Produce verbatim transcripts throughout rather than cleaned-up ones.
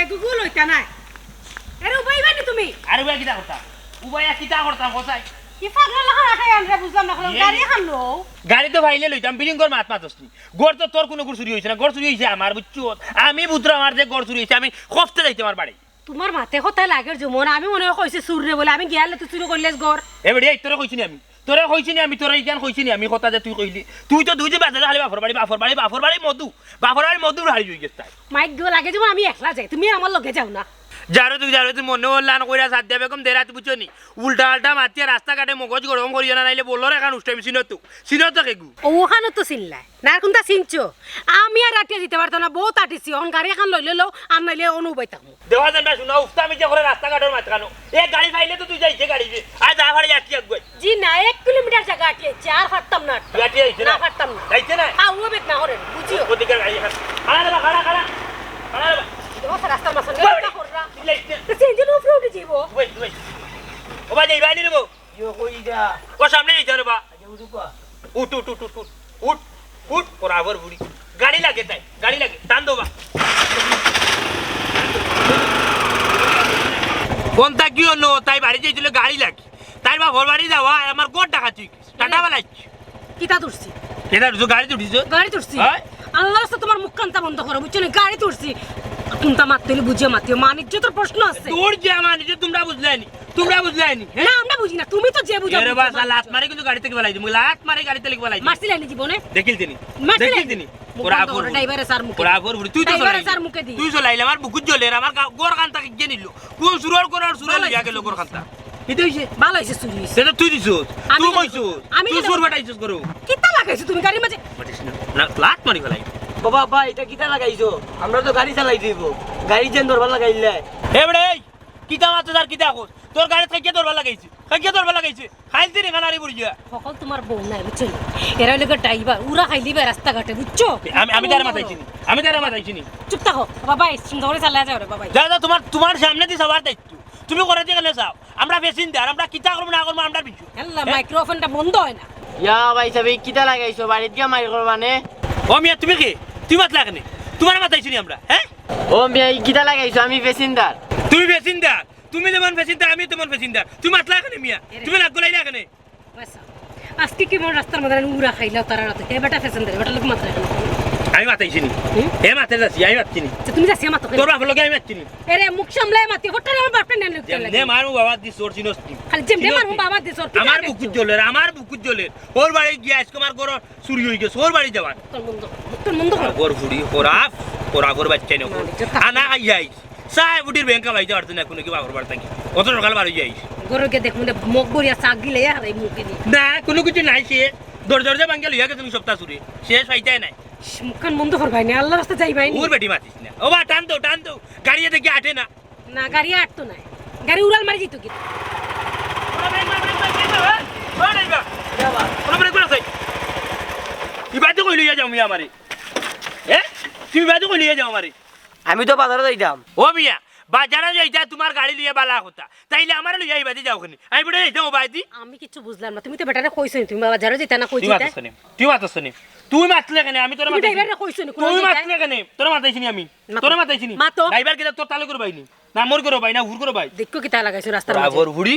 এগুগু লইতা নায়। এরে উবাইবা নি তুমি? আরে উবাই কিতা করতাম? উবাই আর কিতা করতাম, কোথায়? কি পাগলা লাখান আটাই আনরে বুঝলাম না, এখন এই গাড়ি এখান লও। গাড়ি তো পাইলে লইতাম, বিলিং ঘর মাত মাতস নি। ঘর তো তোর কুনুগুর চুরি অইছে না, ঘর চুরি অইছে আমার, বুঝছো? আমি বুঝরাম আমার যে ঘর চুরি অইছে, আমি খফতে যাইতে আমার বাড়ি। তুমার মাতে কথায় লাগের যেমন, আমি মনে অয় কইছি চুররে বলে, আমি গিয়ালে তুই চুরি করলেস ঘর। এ বেটি, এই তোরে কইছি নি আমি? তোরে কইছি নি আমি, তোরে ইখান কইছি নি আমি কথা যে তুই কইলি? তুই তো দুই দিন বাদে খালি বাপর বাড়ি, বাপর বাড়ি, বাপর বাড়ি মধু, বাপর বাড়ি মধু হারি অই গেছে তাই। মাইক গো লাগে যেমন আমি একলা যাই, তুমি আমার লগে যাও না। যারো তুই, যারো তুই মনে অইলান কইরা সাদিয়া বেগম দেরাত বুঝছো নি? উল্টা আল্টা মাতিয়া রাস্তাঘাটে মগজ গরম করিও না, নাইলে বলর এখান উষ্টা মেশিন তো, চিনো তো কেগু? ও, ওখানে তো চিনলাই। না, কোনটা চিনছো? আমি আর আটিয়া দিতে পারতাম না, বহুত আটিছি। অখন গাড়ি এখান লইলে লও, আর নাইলে অনু উবাইতাম। দেওয়া যান না, শুনো, উফতা আমি যে করে রাস্তাঘাটর মাঝখানো। এ গাড়ি পাইলে তো তুই যাইছে গাড়ি যে। আর যা পারে আটিয়া আগুয়াই। জি না, এক কিলোমিটার জাগা আটিয়া আইছে, আর পারতাম না। তুই আটিয়া আইছে না? না, পারতাম না। যাইছে না? হ্যাঁ, ও বেগ না করেন, বুঝিও। ওদিকে গাড়ি এখান। খাড়া রে বা, খাড়া, খাড়া। খাড়া রে বা। দেওয়া আছে রাস্তার মাঝখানে, ওই, না কররা। তুই যাইছে না? তো সে ইঞ্জিন উপরে উঠে যাইবো। ওই, ওই। ও ভাই, যাইবা নি রে বউ? ইয়ো, কই যা? ও সামনে যাইতে রে বা। আচ্ছা, উঠো কো। উঠ, উঠ, উঠ, উঠ, উঠ। উঠ, উঠ, বরাবর বুড়ি। গাড়ি লাগে তাই, গাড়ি লাগে। টান দেও বা। কোনটা কি অইলো? তাই বাড়ি যাইছিল গাড়ি লাগে। তাই বাপর বাড়ি যাওয়া, আর আমার ঘর ডাকাতি অই গেছে। টাটা বালাই। কিতা তুলছি? কিতা তুলছো? গাড়ি তুলছো? গাড়ি তুলছি। হ্যাঁ? আল্লাহর রাস্তা তুমার মুখ কান্তা বন্ধ করো, বুঝছো নি? গাড়ি তুলছি। কোনটা মাততে হইলে বুঝিয়া মাতিও, মান ইজ্জতর প্রশ্ন আছে। তোর যে মান ইজ্জত তুমরা বুঝলায় নি, তুমরা বুঝলায় নি, হ্যাঁ? না, আমরা বুঝি না, তুমি তো যে বুঝো, এরে বুঝো, বাস, বুঝো। লাত মারি কিন্তু গাড়ি থাকি ফালাই দিমু, লাত মারি গাড়ি থাকি ফালাই দিমু। মারছিলায় নি জীবনে? দেখিলতে নি? মারছিলায় নি? দেখিলতে নি? মুখ বন্ধ করো, ড্রাইভারে স্যার মুখে দি। বরাবর বুড়ি, তুই তো ড্রাইভারে চালাইলে। স্যার মুখে দি। তুই চালাইলে, আমার বুকুত জ্বলে, আমার গা-, ঘর কান্তা কিগে নিল? কোন সুরর করার সুরর ভালো লইয়া হইছে গেল ঘর কান্তা? কিতা হইছে? ভালো হইছে চুরি হইছে। সেটা তুই দিছস, আমি তুই তো কইছস, আমি তুই তো চুর বাটাইছস করো। কিতা লাগাইছো তুমি গাড়ির মাঝে? বাটিস না, না, লাত মারি ফালাই। ও বাবা, এটা কিতা লাগাইছো? আমরা তো গাড়ি চালাই দিব, গাড়ি যেন ধরবার লাগাইলে। এ বেটা, এই, কিতা মাতছ আর কিতা কস? তোর গাড়ি থাকিয়া ধরবার লাগাইছে, থাকিয়া ধরবার লাগাইছে। খাইলতে রে কানারি বুড়িয়া। হকল তুমার বউ নায়, বুঝছো নি? এরা অইলো গিয়া ড্রাইভার, উরা খাইলিবা রাস্তাঘাটে, বুঝছো? আমি, আমি তারে মাতাইছি নি, আমি তারে মাতাইছি নি। চুপ থাকো, বাবা, এই সুন্দর করে চালায় যাও রে, বাবা। যা, যা, তুমার, তুমার সামনে দি সবার দায়িত্ব। তুমি করে দিয়ে গেলে যাও। আমরা প্যাসেঞ্জার, আমরা কিতা করবো না করবো, আমরা বিষয়। আল্লাহ, হ্যাঁ? মাইক্রোফোনটা বন্ধ হয় না। ইয়া ভাই সাহেব, এই কিতা লাগাইছো? বাড়িত গিয়া মাইর করবা নে। ও মিয়া, তুমি কে? তুমি মাতলা কেনে? তুমারে মাতাইছি নি আমরা, হ্যাঁ? ও মিয়া, এই কিতা লাগাইছো? আমি প্যাসেঞ্জার। তুমি প্যাসেঞ্জার? তুমি যেমন প্যাসেঞ্জার, আমি তেমন প্যাসেঞ্জার। তুমি মাতলা কেনে মিয়া? এরে। তুমি নাক গলাইলা কেনে? আচ্ছা, আজকে কি মন রাস্তার মাঝে উড়া খাইলাও তারা রাতে? এ বেটা প্যাসেঞ্জার, এ বেটা লোক মাতলা কেনে? আমি মাতাইছি নি। হুম? এ মাতে যাচ্ছি, আমি মাতছি নি। আচ্ছা, তুমি যাচ্ছি, মাতো কেনে? তোর বাপর লগে আমি মাতছি নি। এরে, মুখ সামলায় মাতিও, হঠাৎ আমার বাপটা নেন লোক যেমনে লাগে। মারমু বাবা দি চোর চিনস নি। খালি যেমনে চিনস মারমু নি? বাবা দি চোর, ঠিক আমার আছে? বুকুত জ্বলের, আমার বুকুত জ্বলের। ওর বাড়ি গিয়া আজকে আমার ঘর চুরি হই গেছে, ওর বাড়ি যাওয়ার। তোর মন্দ, তোর মন্দ করো। আগর ফুড়ি, খরাফ, খরাফর বাচ্চা নকল। না, নিজে থাক। আনা খাই আইস। সাহেব উঠির ব্যাংকা বাইতে পারতো না, কোনো কি বাপর বাড়ি থাকি। অত সকাল বার হয়ে যাইস। ঘরে গিয়ে দেখুন, মুখ বরিয়া চাক গিলে আর এই মুখে দি। না, কোনো কিছু নাই সে। দরজা দরজা ভাঙ্গিয়া লইয়া গেছে সপ্তাহ চুরি। শেষ পাইতাই নাই। মুখখান বন্ধ করবাই না, আল্লাহর রাস্তা যাইবাই নি। ওর বেটি মাতিস না। ও বা, টান দেও, টান দেও। গাড়ি দেখি আটে না। না, গাড়ি আটতো নাই। গাড়ি উড়াল মারি দিত কি? ওরা ব্রেক মার, ব্রেক মার, ব্রেক মার, ওই। ওরা ব্রেক মার, ব্রেক মার, আছে। ইবাদে কই লইয়া যাও মিয়া আমারে? এ? তুমি ইবাদে কই লইয়া যাও আমারে? আমি তো বাজারো যাইতাম। ও মিয়া, বাজারো যাইতা তুমার গাড়ি লইয়া বালা কথা। তাইলে আমারে লইয়া ইবাদে যাও কেনে? আমি বেটা যাইতাম ও বায়দি। আমি কিচ্ছু বুঝলাম না। তুমি তো বেটারে কইছো নি, তুমি বাজারো যাইতা না, কই তুই যাইতা? মাতছ নি? তুই মাতছ নি? তুই মাতলে কেনে? আমি তোরে তুমি মাতাইছি নি। ড্রাইভাররে কইছো নি, কোন তুই যাইতা? মাতলে কেনে? তোরে মাতাইছি নি আমি। মাতো। তোরে মাতাইছি নি। মাতো। ড্রাইভার কিতা তোর তালুকর ভাই নি? না মোর করো ভাই, না হুর করো ভাই। দেখো কিতা লাগাইছো রাস্তার মাঝে। বরাবর হুড়ি।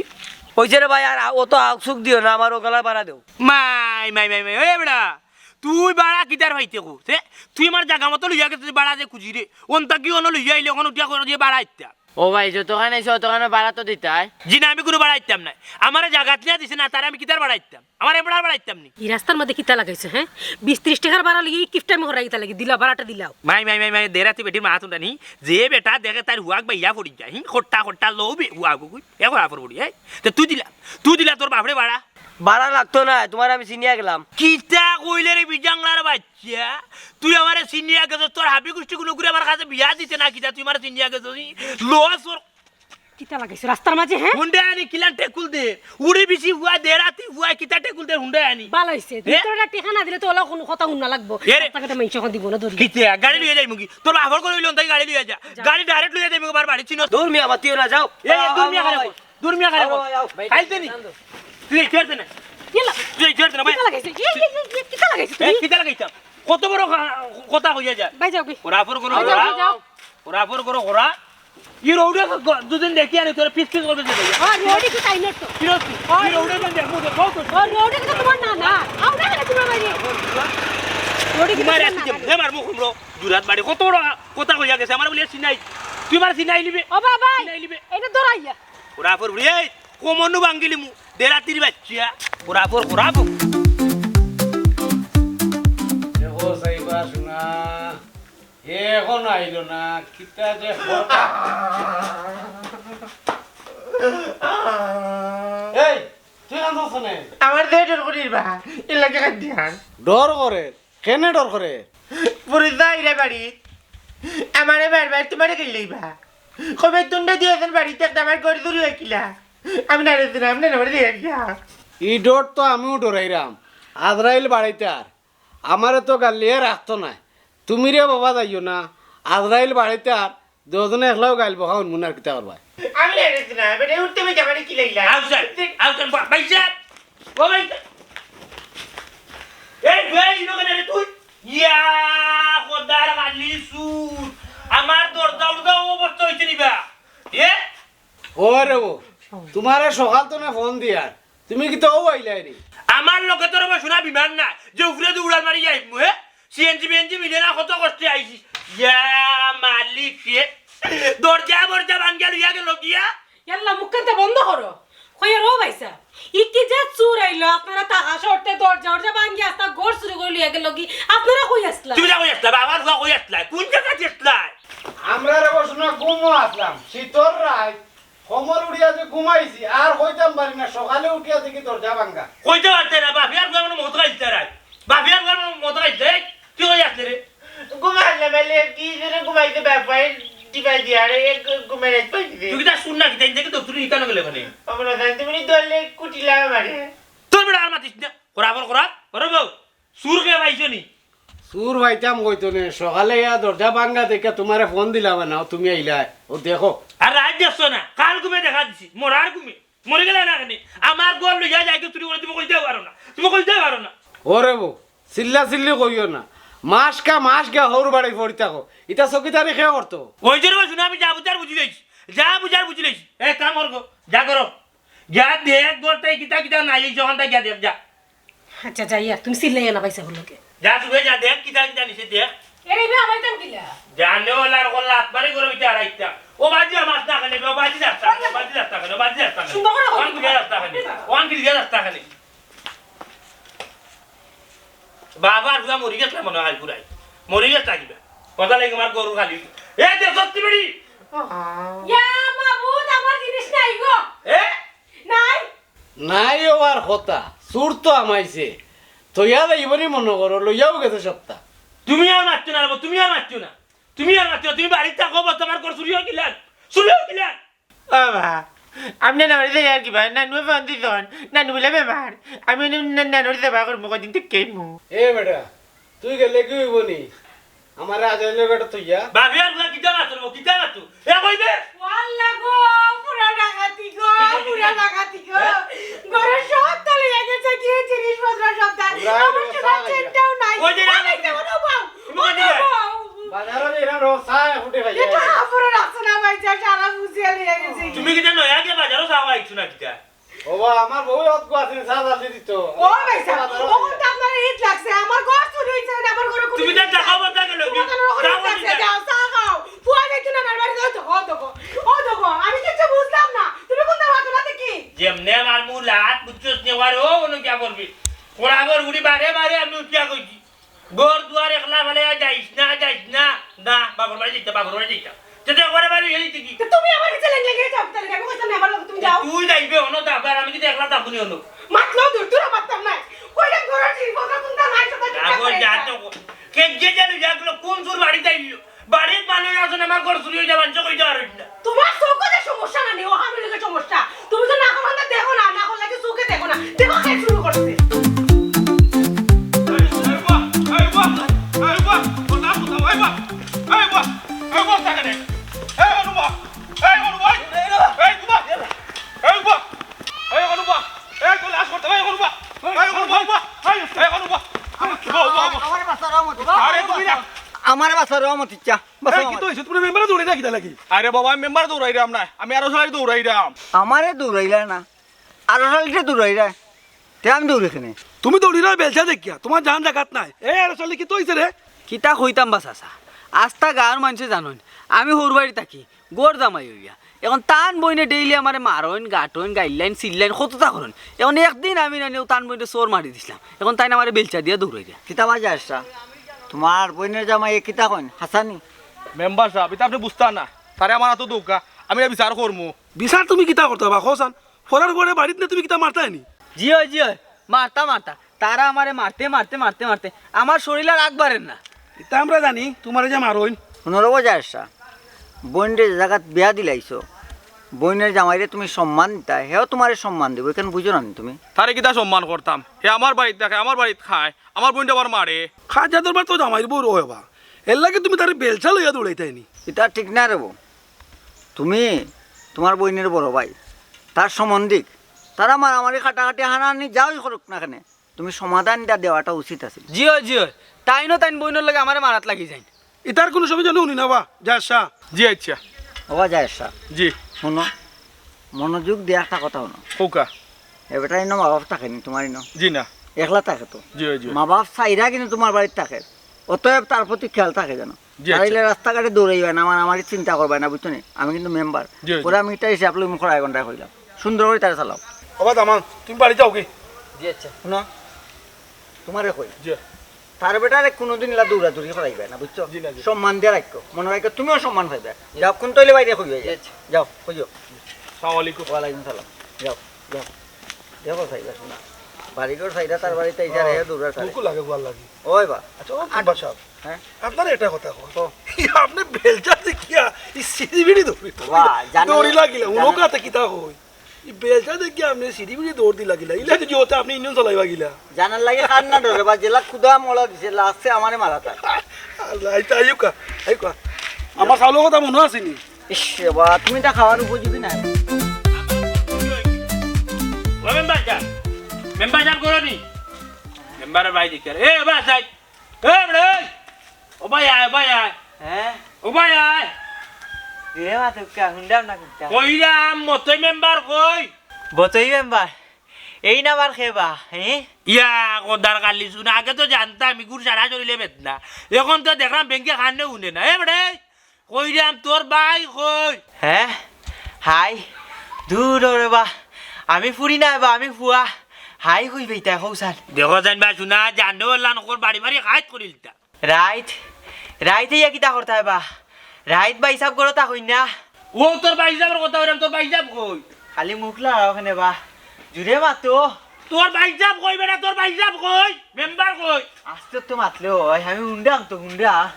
কইছে রে ভাই, আর ও তো আউক সুখ দিও না, আমার ও গলা বাড়া দেও। মাই, মাই, মাই, মাই, ওই বেটা, তুই বাড়া কিতার ভাইতে কো? হে? তুই আমার জাগা মতো লইয়া গেছিস বাড়া যে খুঁজি রে। ওন তাকি ওনো লইয়া আইলে ওখানে উঠিয়া করে দিয়ে বাড়া আইতাম। ও ভাই, যতখানে আইছো, অতখানে বাড়া তো দিতায়। জি না, আমি কোনো বাড়া আইতাম না। আমারে জাগাত নিয়া দিছে না, তারে আমি কিতার বাড়া আইতাম? আমার এবার আর বাড়া আইতাম নি। এই রাস্তার মধ্যে কিতা লাগাইছে, হ্যাঁ? বিশ ত্রিশ টাকার বাড়া লইয়া এই কিফটামি করা কিতা লাগি? দিলা, বাড়াটা দিলাও। মাই, মাই, মাই, মাই, দেরাতি বেটির মা তুমরা নি। যে বেটা দেখে তার হুয়াক বাইয়া পড়ি যায়, হি? খোট্টা, খোট্টা, লও বে, হুয়াক, হুয়াক, এ করা পড়ি, হ্যাঁ? তে তুই দিলা, তুই দিলা তোর বাপরে বাড়া। বাড়া লাগতো না, তুমারে আমি চিনিয়া গেলাম। কিতা কইলে রে বিজাংলার বাচ্চা? তুই আমারে চিনিয়া গেছস, তোর হাবি গুষ্টি গুলো করে আমার কাছে বিয়া দিতে না কিতা? তুই আমারে চিনিয়া গেছস, ই লস ওর। কিতা লাগাইছে রাস্তার মাঝে, হ্যাঁ? হুন্ডা আনি কিলান টেকুল দে, উড়ি বিচি হুয়া দে, রাতি হুয়া কিতা টেকুল দে হুন্ডা আনি। ভালো হইছে, হে? ভিতরে টেকা না দিলে তো ওলা কোনো কথা হুন না লাগবো। এ রে। রাস্তাঘাটে মানুষ এখন দিব না ধরি। কিতা? গাড়ি লইয়া যাইমু কি? তোর বাপর করে লইলাম তাই গাড়ি লইয়া যা। গাড়ি ডাইরেক্ট লইয়া যাইমু কি? বার বাড়ি চিনো? দূর মিয়া, মাতিও না, যাও। এ, এ, আও, দূর মিয়া আও, খারাপ। আও, আও, আও। দূর মিয়া খালি আও, কর। আও, আও। খাইলতে নি? তুই এই ছেড়ে দে না। ইলা। তুই এই ছেড়ে দে না, ভাই। কিতা লাগাইছে? ইয়ে, ইয়ে, ইয়ে, ইয়ে, কিতা লাগাইছে এ, তুমি? কিতা লাগাইতাম? কত বড় কা-, কথা কইয়া যায়। ভাই যাও কি? ওরা ফর করো, আও, ওরা। যাও, যাও। ওরা ফর করো, ওরা। ই রোডে গ-, দুদিন দেখি আনি তোরে পিস পিস করবে সে দেখি। ও, রোডে কি তাই না তো? কি রোড? ই রোডে দিন দেখবো, দেখবো তো। ও, রোডে কি তোমার না, না। আও না, না, তোমার বাড়ি। রোডে কি তোমার তোমার আসি না, যে, না। হে মার মুখ উমরো, দুরাত বাড়ি, কত বড় কথা কইয়া গেছে, আমার বলে সিনাই। তুই আমার সিনাই নিবে। ও বাবা, সিনাই নিবে। এটা দৌড়াইয়া। ওরা ফর উড়িয়ে, কোমরনু ভাঙ্গিলি মু, দেড়াতির বাচ্চা। ওরা ফর, ওরা ফর। দেখো, সাইবা শোনা। এ এখন আইলো না, কিতা যে হঠাৎ। এই, তুই কান্দছ কেনে? আমার যে ডর করির বা, এর লাগি কান্দি আর। ডর করে? কেনে ডর করে? পুলিশ যাই রে বাড়ি, আমারে মারবার তোমারে গেলেই বা। কবে তুন্ডে দিয়েছেন বাড়িতে একটা আমার ঘর চুরি হয়েছিলা। আমি না রেছি না, আমি না রেছি না। ই ডর তো আমিও ডরাইরাম। আজরাইল বাড়িতে আর আমারে তো গালিয়ে রাখতো নায়। তুমি রে বাবা যাইও না, আজরাইল বাড়িতে আর দুজনে একলাও গাইল বকা হুনমু না আর কিতা করবায়? আমি লেগেছি না, বেটা উঠতে বেটা মানে কি লাগলা? আউসান, আউসান, বা-, বাইসান, ও বাইসান। এই, এই, ইনো কেনে রে তুই? ইয়া, খোদার খালি সুর। আমার দরজা উরজা ও অবস্থা হইছে নি বা? এ? ও রে ও, তোমারে সকাল তো না ফোন দিয়ার, তুমি কিতা ও আইলায় নি? আমার লগে তোর বাবা শোনা বিমান না, যে উপরে দিয়ে উড়াল মারি যাইমু, হে? সিএনজি বিএনজি মিলে না, কত কষ্টে আইছি। ইয়া মালিক রে, দরজা বরজা ভাঙ্গিয়া লইয়া গেল গিয়া। ইয়াল্লা, মুখখানটা বন্ধ করো। কইয়া রো ভাইসা, ই কি যে চুর আইলো, আপনারা থাকা শর্তে দরজা দরজা ভাঙ্গি আস্তা ঘর চুরি করে লইয়া গেল কি? আপনারা কই আসলা? তুমি না কই আসলা? বাবার ফুয়া কই আসলা? কোন জায়গায় আসলা? আমরা রে বসুনা ঘুমো আসলাম, শীতর রাত, কমল উঠিয়া যে ঘুমাইছি, আর কইতাম পারি না, সকালে উঠিয়া দেখি দরজা ভাঙ্গা। কইতে পারতে না, বাফিয়ার ঘর মানে মদ খাইতে রাই। বাফিয়ার ঘর মানে মদ খাইতে, এই, কি কই আসলে রে? ঘুমাইলে বেলে কি জন্য ঘুমাইতে ব্যাপারে টিপাই দিয়া রে, এক ঘুমে রাত পাইছি। তুই কিতা শুন না, কিতা দেখি তো, তুই ইকানো গেলে ওখানে। আমরা জানি তুমি দলে কুটিলা মারে। তোর বেটা আর মাতিস না, করা বল করা, করা বউ। চুর কে পাইছো নি? চুর পাইতাম কইতো নে, সকালে ইয়া দরজা ভাঙ্গা দেখে তোমারে ফোন দিলাম না, তুমি আইলায়, ও দেখো। আর রাত দেখছো না, কাল ঘুমে দেখা দিছি, মরার ঘুমে, মরে গেলে না কেনে? আমার ঘর লইয়া যাই, চুরি করে তুমি কইতে পারো না, তুমি কইতে পারো না। ওরে বউ, চিল্লা চিল্লি কইও না, মাস কা মাস গা হৌর বাড়ি পড়ি থাকো, ইটা চকিদারি কে করতো? ওই যে রে, শুনে আমি যা বুঝার বুঝি লইছি, যা বুঝার বুঝি লইছি। এ কাম করবো, যা করো, যা দেখ ঘরটাই কিতা কিতা নাই, এই জগানটা গিয়া দেখ, যা। আচ্ছা, যাইয়া, তুমি চিল্লাইয়া না পাইছা বলকে। যা, তুই যা, দেখ, কিতা কিতা নিছে, দেখ। এরে, ইবে আমার কাম কিলা? জানে ওলার কল্লা আতবারে গরু বিটা হারাইতা। ও বাজি আমার রাস্তা খানে, ও বাজি রাস্তা খানে, ও বাজি রাস্তা খানে, ও বাজি রাস্তা খানে। সুন্দর করে ওয়ান বল। কিলিয়া রাস্তা খানে, ওয়ান কিলিয়া রাস্তা খানে। বাবা, আর পুরা মরি গেছলা মনে হয় পুরাই। মরি গেছলা কিবা? কথা লাগে আমার গরু খালি। এ, দে সত্যি বেড়ি। ইয়া মাবুদ, আমার জিনিস নাই গো। এ? নাই। নাই অওয়ার কথা, চুর তো হামাইছে। থইয়া যাইবো নি মনো করো, লইয়াও গেছে সবতা। তুমি আর মাতিও না রে বা, তুমি আর মাতিও না। তুমি আর মাতিও না, তুমি বাড়িত থাকো বা, তোমার ঘর চুরি অইগেলান, চুরি অইগেলান। ও বা, আপনে না বাড়িত যাইয়ার কিবা, নানুয়ে ফোন দিছইন, নানু বুলে বেমার। আমি না-, নানুর সেবা করমু, কয়দিন থাকি আইমু। এ বেটা, তুই গেলে কি অইবো নি? আমারে আজাইলে বেটা থইয়া। বাফিয়ার ফুয়া কিতা মাতর বা, কিতা মাতর? এ কইবে? ওয়াল্লা গো, পুরা ডাকাতি গো, পুরা ডাকাতি গো। হ্যাঁ? ঘরর সবতা লইয়া গেছে, কি জিনিসপত্র সবতা। পুরা আমার সোনার চেইনটাও নাই। ওই যে ও ভাই, কেমন ও বাউ? তুমি ও কই দিলে? বাউ। বাজারো যে এরা রোজ চা ফুটে খাইয়া। এটা কাপড় রাখছে না ভাই, যা সারা বুঝিয়া লইয়া গেছে। তুমি কিতা নয়া গিয়া বাজারো চা খাইছো না কিতা? ও বা, আমার বউ অত গুয়াছে, চা জালি দিত। ও ভাই সাহেব, ও তো আপনার ঈদ লাগছে, আমার ঘর চুরি হইছে, না আমার ঘরে কোনো তুমি তো ঈদ দেখা নাই। বলতে গেলে তোমার ঘরে ঈদ লাগছে, যাও, চা খাও। ফুয়া যাইতো না, নার বাড়ি যাও, দেখো, দেখো। ও দেখো, আমি কিচ্ছু বুঝলাম না। তুমি কোন দাঁড়া তোলা দেখি? যেমনে আমার মুখ লাত বুঝছস নে, ওরে ও, অনু কিয়া করবি? ওরা আগর উড়ি বারে বারে আমি উঠিয়া কইছি। ঘর দুয়ার একলা ফালাইয়া যাইস না, যাইস না। না, বাপর বাড়ি যাইতা, বাপর বাড়ি যাইতা। তে তুই একবারে বাড়ি গেলি তুই কি? তো তুমি আমার কাছে লেগে লেগে যাও, তাহলে আমি কইতাম না, আমার লগে তুমি যাও। তুই যাইবে অনো, তারপর আমি কিন্তু একলা থাকবো নি অনো। মাতলেও দূর দূর মাততাম না। কইলে ঘরের জিনিসপত্র কোনটা নাই, সেটা ঠিক আগো আছে। যা তো। কে যে গেল, যা গেল, কোন চুর বাড়িত আইলো? বাড়িত মানুষ আছে না, আমার ঘর চুরি হয়ে যাবে, আনছো কইতে পারো না। তোমার চোখে যে সমস্যা না, নেই, ও আমার লোকের সমস্যা। তুমি তো না করো না, দেখো না, না করলে কি চোখে দেখো না। দেখো, কে শুরু করছে। এই, এই, বাহ, এই, বাহ, এই, বাহ, ও না, কোথাও, এই, বাহ, এই, বাহ, এই, বাহ, থাকে রে। এই, অনু, বাহ, এই, অনু, ভাই, এই, বাহ, এই, বাহ, এই, অনু, বাহ, এই, তো লাশ করতে, এই, অনু, বাহ, এই, অনু, বাহ, বাহ, এই, এই, অনু, বাহ, বাহ, বাহ, বাহ। আমার বাচ্চারা মতো। আরে, তুমি না। আমারে বাঁচাও রে, ও মতিচ্চা, বাঁচাও এই, কিতা আমারে। অইছে? তুমরা মেম্বারে দৌড়াইরা কিতার লাগি? আরে বাবা, আমি মেম্বার দৌড়াইরাম না, আমি আরো সারি দৌড়াইরাম। আমারে দৌড়াইলা না, আরো সারিরে দৌড়াইরা, তে আমি দৌড়ি কেনে? তুমি দৌড়িরায় বেলচা দেখিয়া, তুমার জান জাগাত নাই। এ, আরো সারি কিতা অইছে রে? কিতা কইতাম বা চাচা, আস্তা গাঁওর মানষে জানইন, আমি হউর বাড়ি থাকি, ঘর জামাই অইয়া। এখন তান বইনে ডেইলি আমারে মারইন, গাটইন, গাইল্লাইন, চিল্লাইন, কততা করইন। এখন একদিন আমি নানিও তান বইনে চড় মারি দিছলাম। এখন তাইন আমারে বেলচা দিয়া দৌড়াইরা। কিতা বা জায়ের শাহ, তুমার বইনর জামাইয়ে কিতা কইন? হাছানি? মেম্বার সাব, ইতা আপনে বুঝতা না। তারে আমার আতো দেউক্কা, আমি ইটা বিচার করমু। বিচার তুমি কিতা করতায় বা, কও চাইন? ফরার পরে বাড়িত নে তুমি কিতা মারতায় নি? জি অয়, জি অয়, মারতা, মারতা। তারা আমারে মারতে, মারতে, মারতে, মারতে আমার শরীল আর আগ বাড়ের না। ইতা আমরা জানি, তুমারে যে মারইন। হুনো রে বা জায়ের শাহ, বইনরে যে জাগাত বিয়া দিলাইছো, বইনর জামাইরে তুমি সম্মান দিতায়, হেও তুমারে সম্মান দিবো, ইখান বুঝো না নি তুমি? তারে কিতা সম্মান করতাম? হে আমার বাড়িত থাকে, আমার বাড়িত খায়, আমার বইনরে আবার মারে। খাজা দরবার তো জামাইর বউ রয় বা, এরলাগি তুমি তারে বেলচা লইয়া দৌড়াইতায় নি। ইতা ঠিক না রে বা, তুমি তুমার বইনর বড় ভাই, তার সম্মান দিক, তারা মারামারি কাটাকাটি হানাহানি যাই করুক না কেনে, তুমি সমাধানটা দেওয়াটা উচিত আছিল। জি অয়, জি অয়। তাইনও তাইন বইনর লগে আমারে মারাত লাগি যাইন। ইতার কুনু সময় যেন হুনি না বা, জায়ের শাহ। জি আচ্ছা। ও বা জায়ের শাহ। জি। হুনো, মনোযোগ দিয়া একটা কথা হুনো। কউক্কা। এ বেটা ইনো মা বাপ থাকে নি তুমার ইনো? জি না। একলা থাকে তো। জি অয়, জি অয়। মা বাপ চাইরা কিন্তু তুমার বাড়িত থাকে। অতএব তার প্রতি খেয়াল থাকে যেন। জি, আচ্ছা। তাইলে রাস্তাঘাটে দৌড়াইবায় না, মারামারি চিন্তা করবায় না, বুঝছো নি? আমি কিন্তু মেম্বার। জি, জি। পরে আমি ইটা হিসাব লইমু, খড়ায় গন্ডায় কইলাম। সুন্দর করি তারে চালাও। ও বা দামান, তুমি বাড়ি যাও কি? জি, আচ্ছা। হুনো, তুমারে কই। জি। তার বেটারে কুনুদিন ইলা দৌড়াদৌড়ি করাইবায় না, বুঝছো? জি না, জি। সম্মান দিয়া রাখো, মনো রাখো, তুমিও সম্মান পাইবায়। যাও, কুন তইলে বাইরে কইবায়। জি, আচ্ছা। যাও, কইও। আসসালামু আলাইকুম। ওয়ালাইকুম সালাম। যাও, যাও। দেখো চাইরা হুনো। বাড়িঘর চাইরা তার বাড়িত আইছার, হে দৌড়ার তারে। দুঃখ লাগে, ভালা লাগে। ওই বা। আচ্ছা, ও মেম্বার সাব, হ্যাঁ? আপনারে একটা কথা কই। ও। আপনে বেলচা দেখিয়া ই সিঁড়ি-বিড়ি দৌড়ি, বাহ, জানালা, দৌড়ি লাগিলা, উনো জানা- কাতে কিতা কই? ই বেলচা দেখিয়া আপনে সিঁড়ি-বিড়ি দৌড় দি লাগিলা। ইলা যদি অইতো আপনে ইউনিয়ন চালাইবা কিলা? জানার লাগি কার না ডরে বা, যেলা খুদা মলা দিছে, লাস্টে আমারে মারা তার। আল্লাহ, আইতা আইউক্কা, আইউক্কা। আমার চাউলর কথা মনো আছে নি? ইস রে বা, তুমি ইতা খাওয়ার উপযোগী না। ও মেম্বার সাব, মেম্বার সাব ঘরো নি? মেম্বারর ভাই দেখিয়ার। এ, ও বা, যাই। এ, বেটা, এই। ও বা আয়, ও বা আয়। হ্যাঁ? ও বা আয়। রে মা, তুই কে হুনলাম না কুনটা? কইরাম, মতই মেম্বার কই? বতই মেম্বার? এই না আবার কে বা, হ্যাঁ? ইয়া, কদার কালি শুন, আগে তো জানতাম, ইগুর সারা শরীরে বেদনা। এখন তো দেখরাম, ব্যাংকে খানে উনে না। এ বেটা, এই। কইরাম, তোর ভাই কই? হ্যাঁ? হাই? দূর ওরে বা, আমি ফুরি না বা, আমি ফুয়া। হাই কই বেটা, কও চাইন। দেখো চাইন বা, শুনা, জানো আল্লাহ নকর বাড়ি বাড়ি খাইত করিলতা। রাইত, রাইত ইয়া কিতা করতায় বা? রাইত ভাইসাব ঘরো থাকইন না। ও তোর ভাইসাবর কথা কইরাম, তোর ভাইসাব কই? খালি মুখ লড়াও কেনে বা? জুরে মাতো। তোর ভাইসাব কই বেটা, তোর ভাইসাব কই? মেম্বার কই? আস্তে তো মাতলে অয়, আমি হুনরাম তো, হুনরা।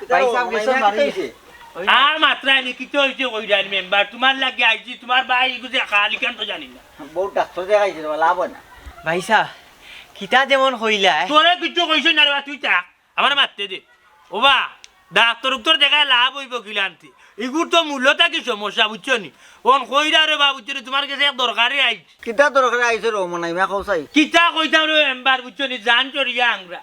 কিতা ভাইসাব ও, গেছইন মাইয়া বাড়ি। কিতা অইছে? ওই আর মাতরায় নি, কিতা অইছে কইরায় নি মেম্বার? তুমার লাগি আইছি, তুমার ভাই ইগু যে খালি কেন তো জানি না। বউ ডাক্তার দেখাইছে, লাভ অয় না। ভাইসাব, কিতা যেমন কইলায়। তোরে কিচ্ছু কইছে না রে বা, তুই থাক। আমারে মাততে দে। ও বা, ডাক্তর উক্তর দেখায় লাভ অইবো কিলান্তি? ইগুর তো মূলত কি সমস্যা, বুঝছো নি? অন কইরা রে বা, বুঝছো নি? তুমার গেছে এক দরকারে আইছি। কিতা দরকারে আইছো রে, মনাই মিয়া, কও চাই? কিতা কইতাম রে মেম্বার, বুঝছো নি? জান চড়িয়া আংরা।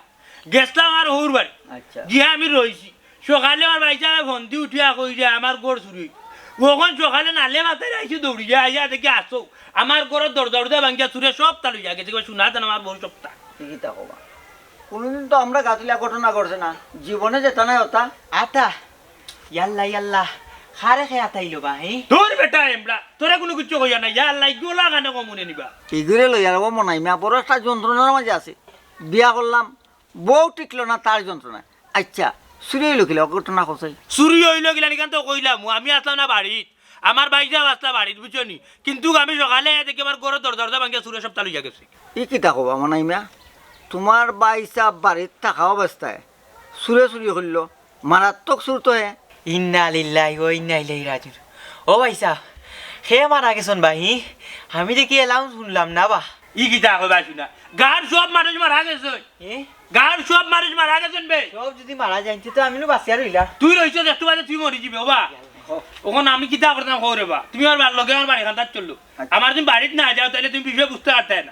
গেছলাম আমার হউর বাড়ি। আচ্ছা। গিয়া আমি রইছি। সকালে আমার ভাইসাবে ফোন দি উঠিয়া কইরা আমার ঘর চুরি অইছে। অখন সকালে নালে মাথায় আইছি দৌড়িয়া আইয়া দেখি আছো। আমার ঘরর দরজা-উরজা ভাঙ্গিয়া চুরে সবতা লইয়া গেছে। কিবা শুনা জানো আমার বউ সবতা। ঠিকই তা কবা। কোনোদিন তো আমরা গাতিলা ঘটনা ঘটছে না, জীবনে যেতা নায় অতা। আতা, ইয়াল্লা, ইয়াল্লা, কারে কে আতাইলো বা, হে? ধুর বেটা এমরা, তোরে কুনু কিচ্ছু কইয়ার না, ইয়াল্লা, ইগুলা কানে কমুনে নিবা। ইগুরে লইয়া রে বা মনাই মিয়া, বড় একটা যন্ত্রণার মাঝে আছি। বিয়া করলাম, বউ টিকলো না তার যন্ত্রণায়। আইচ্ছা, চুরি অইলো কিলা, ঘটনা কও চাই। চুরি অইলো কিলা, ইখান তো কইলাম, আমি আছলাম না বাড়িত। আমার ভাইসাব আছলা বাড়িত, বুঝছো নি? কিন্তুক আমি সকালে আইয়া দেখি আমার ঘরর দরজা-উরজা ভাঙ্গিয়া চুরে সবতা লইয়া গেছে। ই কিতা কবা মনাই মিয়া? তুমার ভাইসাব বাড়িত থাকা অবস্থায় চুরে চুরি করলো, মারাত্মক চুর তো হে। ইন্না লিল্লাহি ওয়া ইন্না ইলাইহি রাজিউন। ও ভাইসাব, কে মারা গেছইন বা, হি? আমি দেখি এলাও হুনলাম না বা। ই কিতা কইবা শুনা? গাঁওর সব মানুষ মারা গেছে। এ? গাঁওর সব মানুষ মারা গেছইন বে। সব যদি মারা যাইন, তে তো আমি নু বাঁচিয়া রইলাম। তুই রইছস, একটু বাদে তুই মরি যিবে, ও বা। অখন আমি কিতা করতাম, কও রে বা? তুমি আমার বার লগে আমার বাড়ি খান্দাত চলো। আচ্ছা। আমার তুমি বাড়িত না যাও, তাইলে তুমি বিষয় বুঝতে পারতায় না।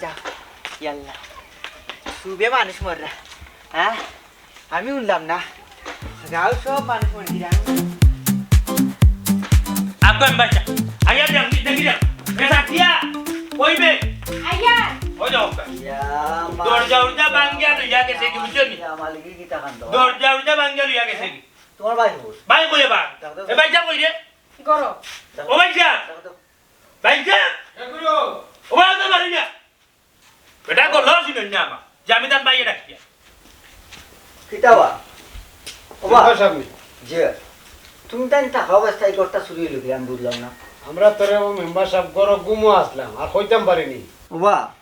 যাও। ইয়াল্লা। সুবে মানুষ মররা। হ্যাঁ? আমি হুনলাম না। গাঁও সব মানুষ মররা। আপন বাচ্চা। আইয়া যাও, দেখি যাও। এ সাথিয়া, ওই বে। আইয়া। ওই যাও। ইয়া, মা- দরজা উরজা ভাঙ্গিয়া লইয়া গেছে কি, বুঝছো নি? ইয়া, মালিকে কিতা কাণ্ড? দরজা উরজা ভাঙ্গিয়া লইয়া গেছে কি? তোমার ভাই কই? ভাই কই এবার? দেখো তো। এ ভাইসাব কই রে? ঘরো। ও ভাইসাব। দেখো তো। ভাইসাব। এ গুরু। ও ভাই, তো বাড়ি যা। বেটা গেল শুনইন না আমার। যে আমি তার ভাইয়ে ডাকিয়া। কিতা বা? ও বা? মেম্বার সাহেব নি? জি। তুমি তাই থাকা অবস্থায় ঘরটা চুরি অইলো কি? আমি বুঝলাম না। আমরা তোরে ও মেম্বার সাহেব ঘরো ঘুমো আসলাম, আর কইতাম পারিনি। ও বা,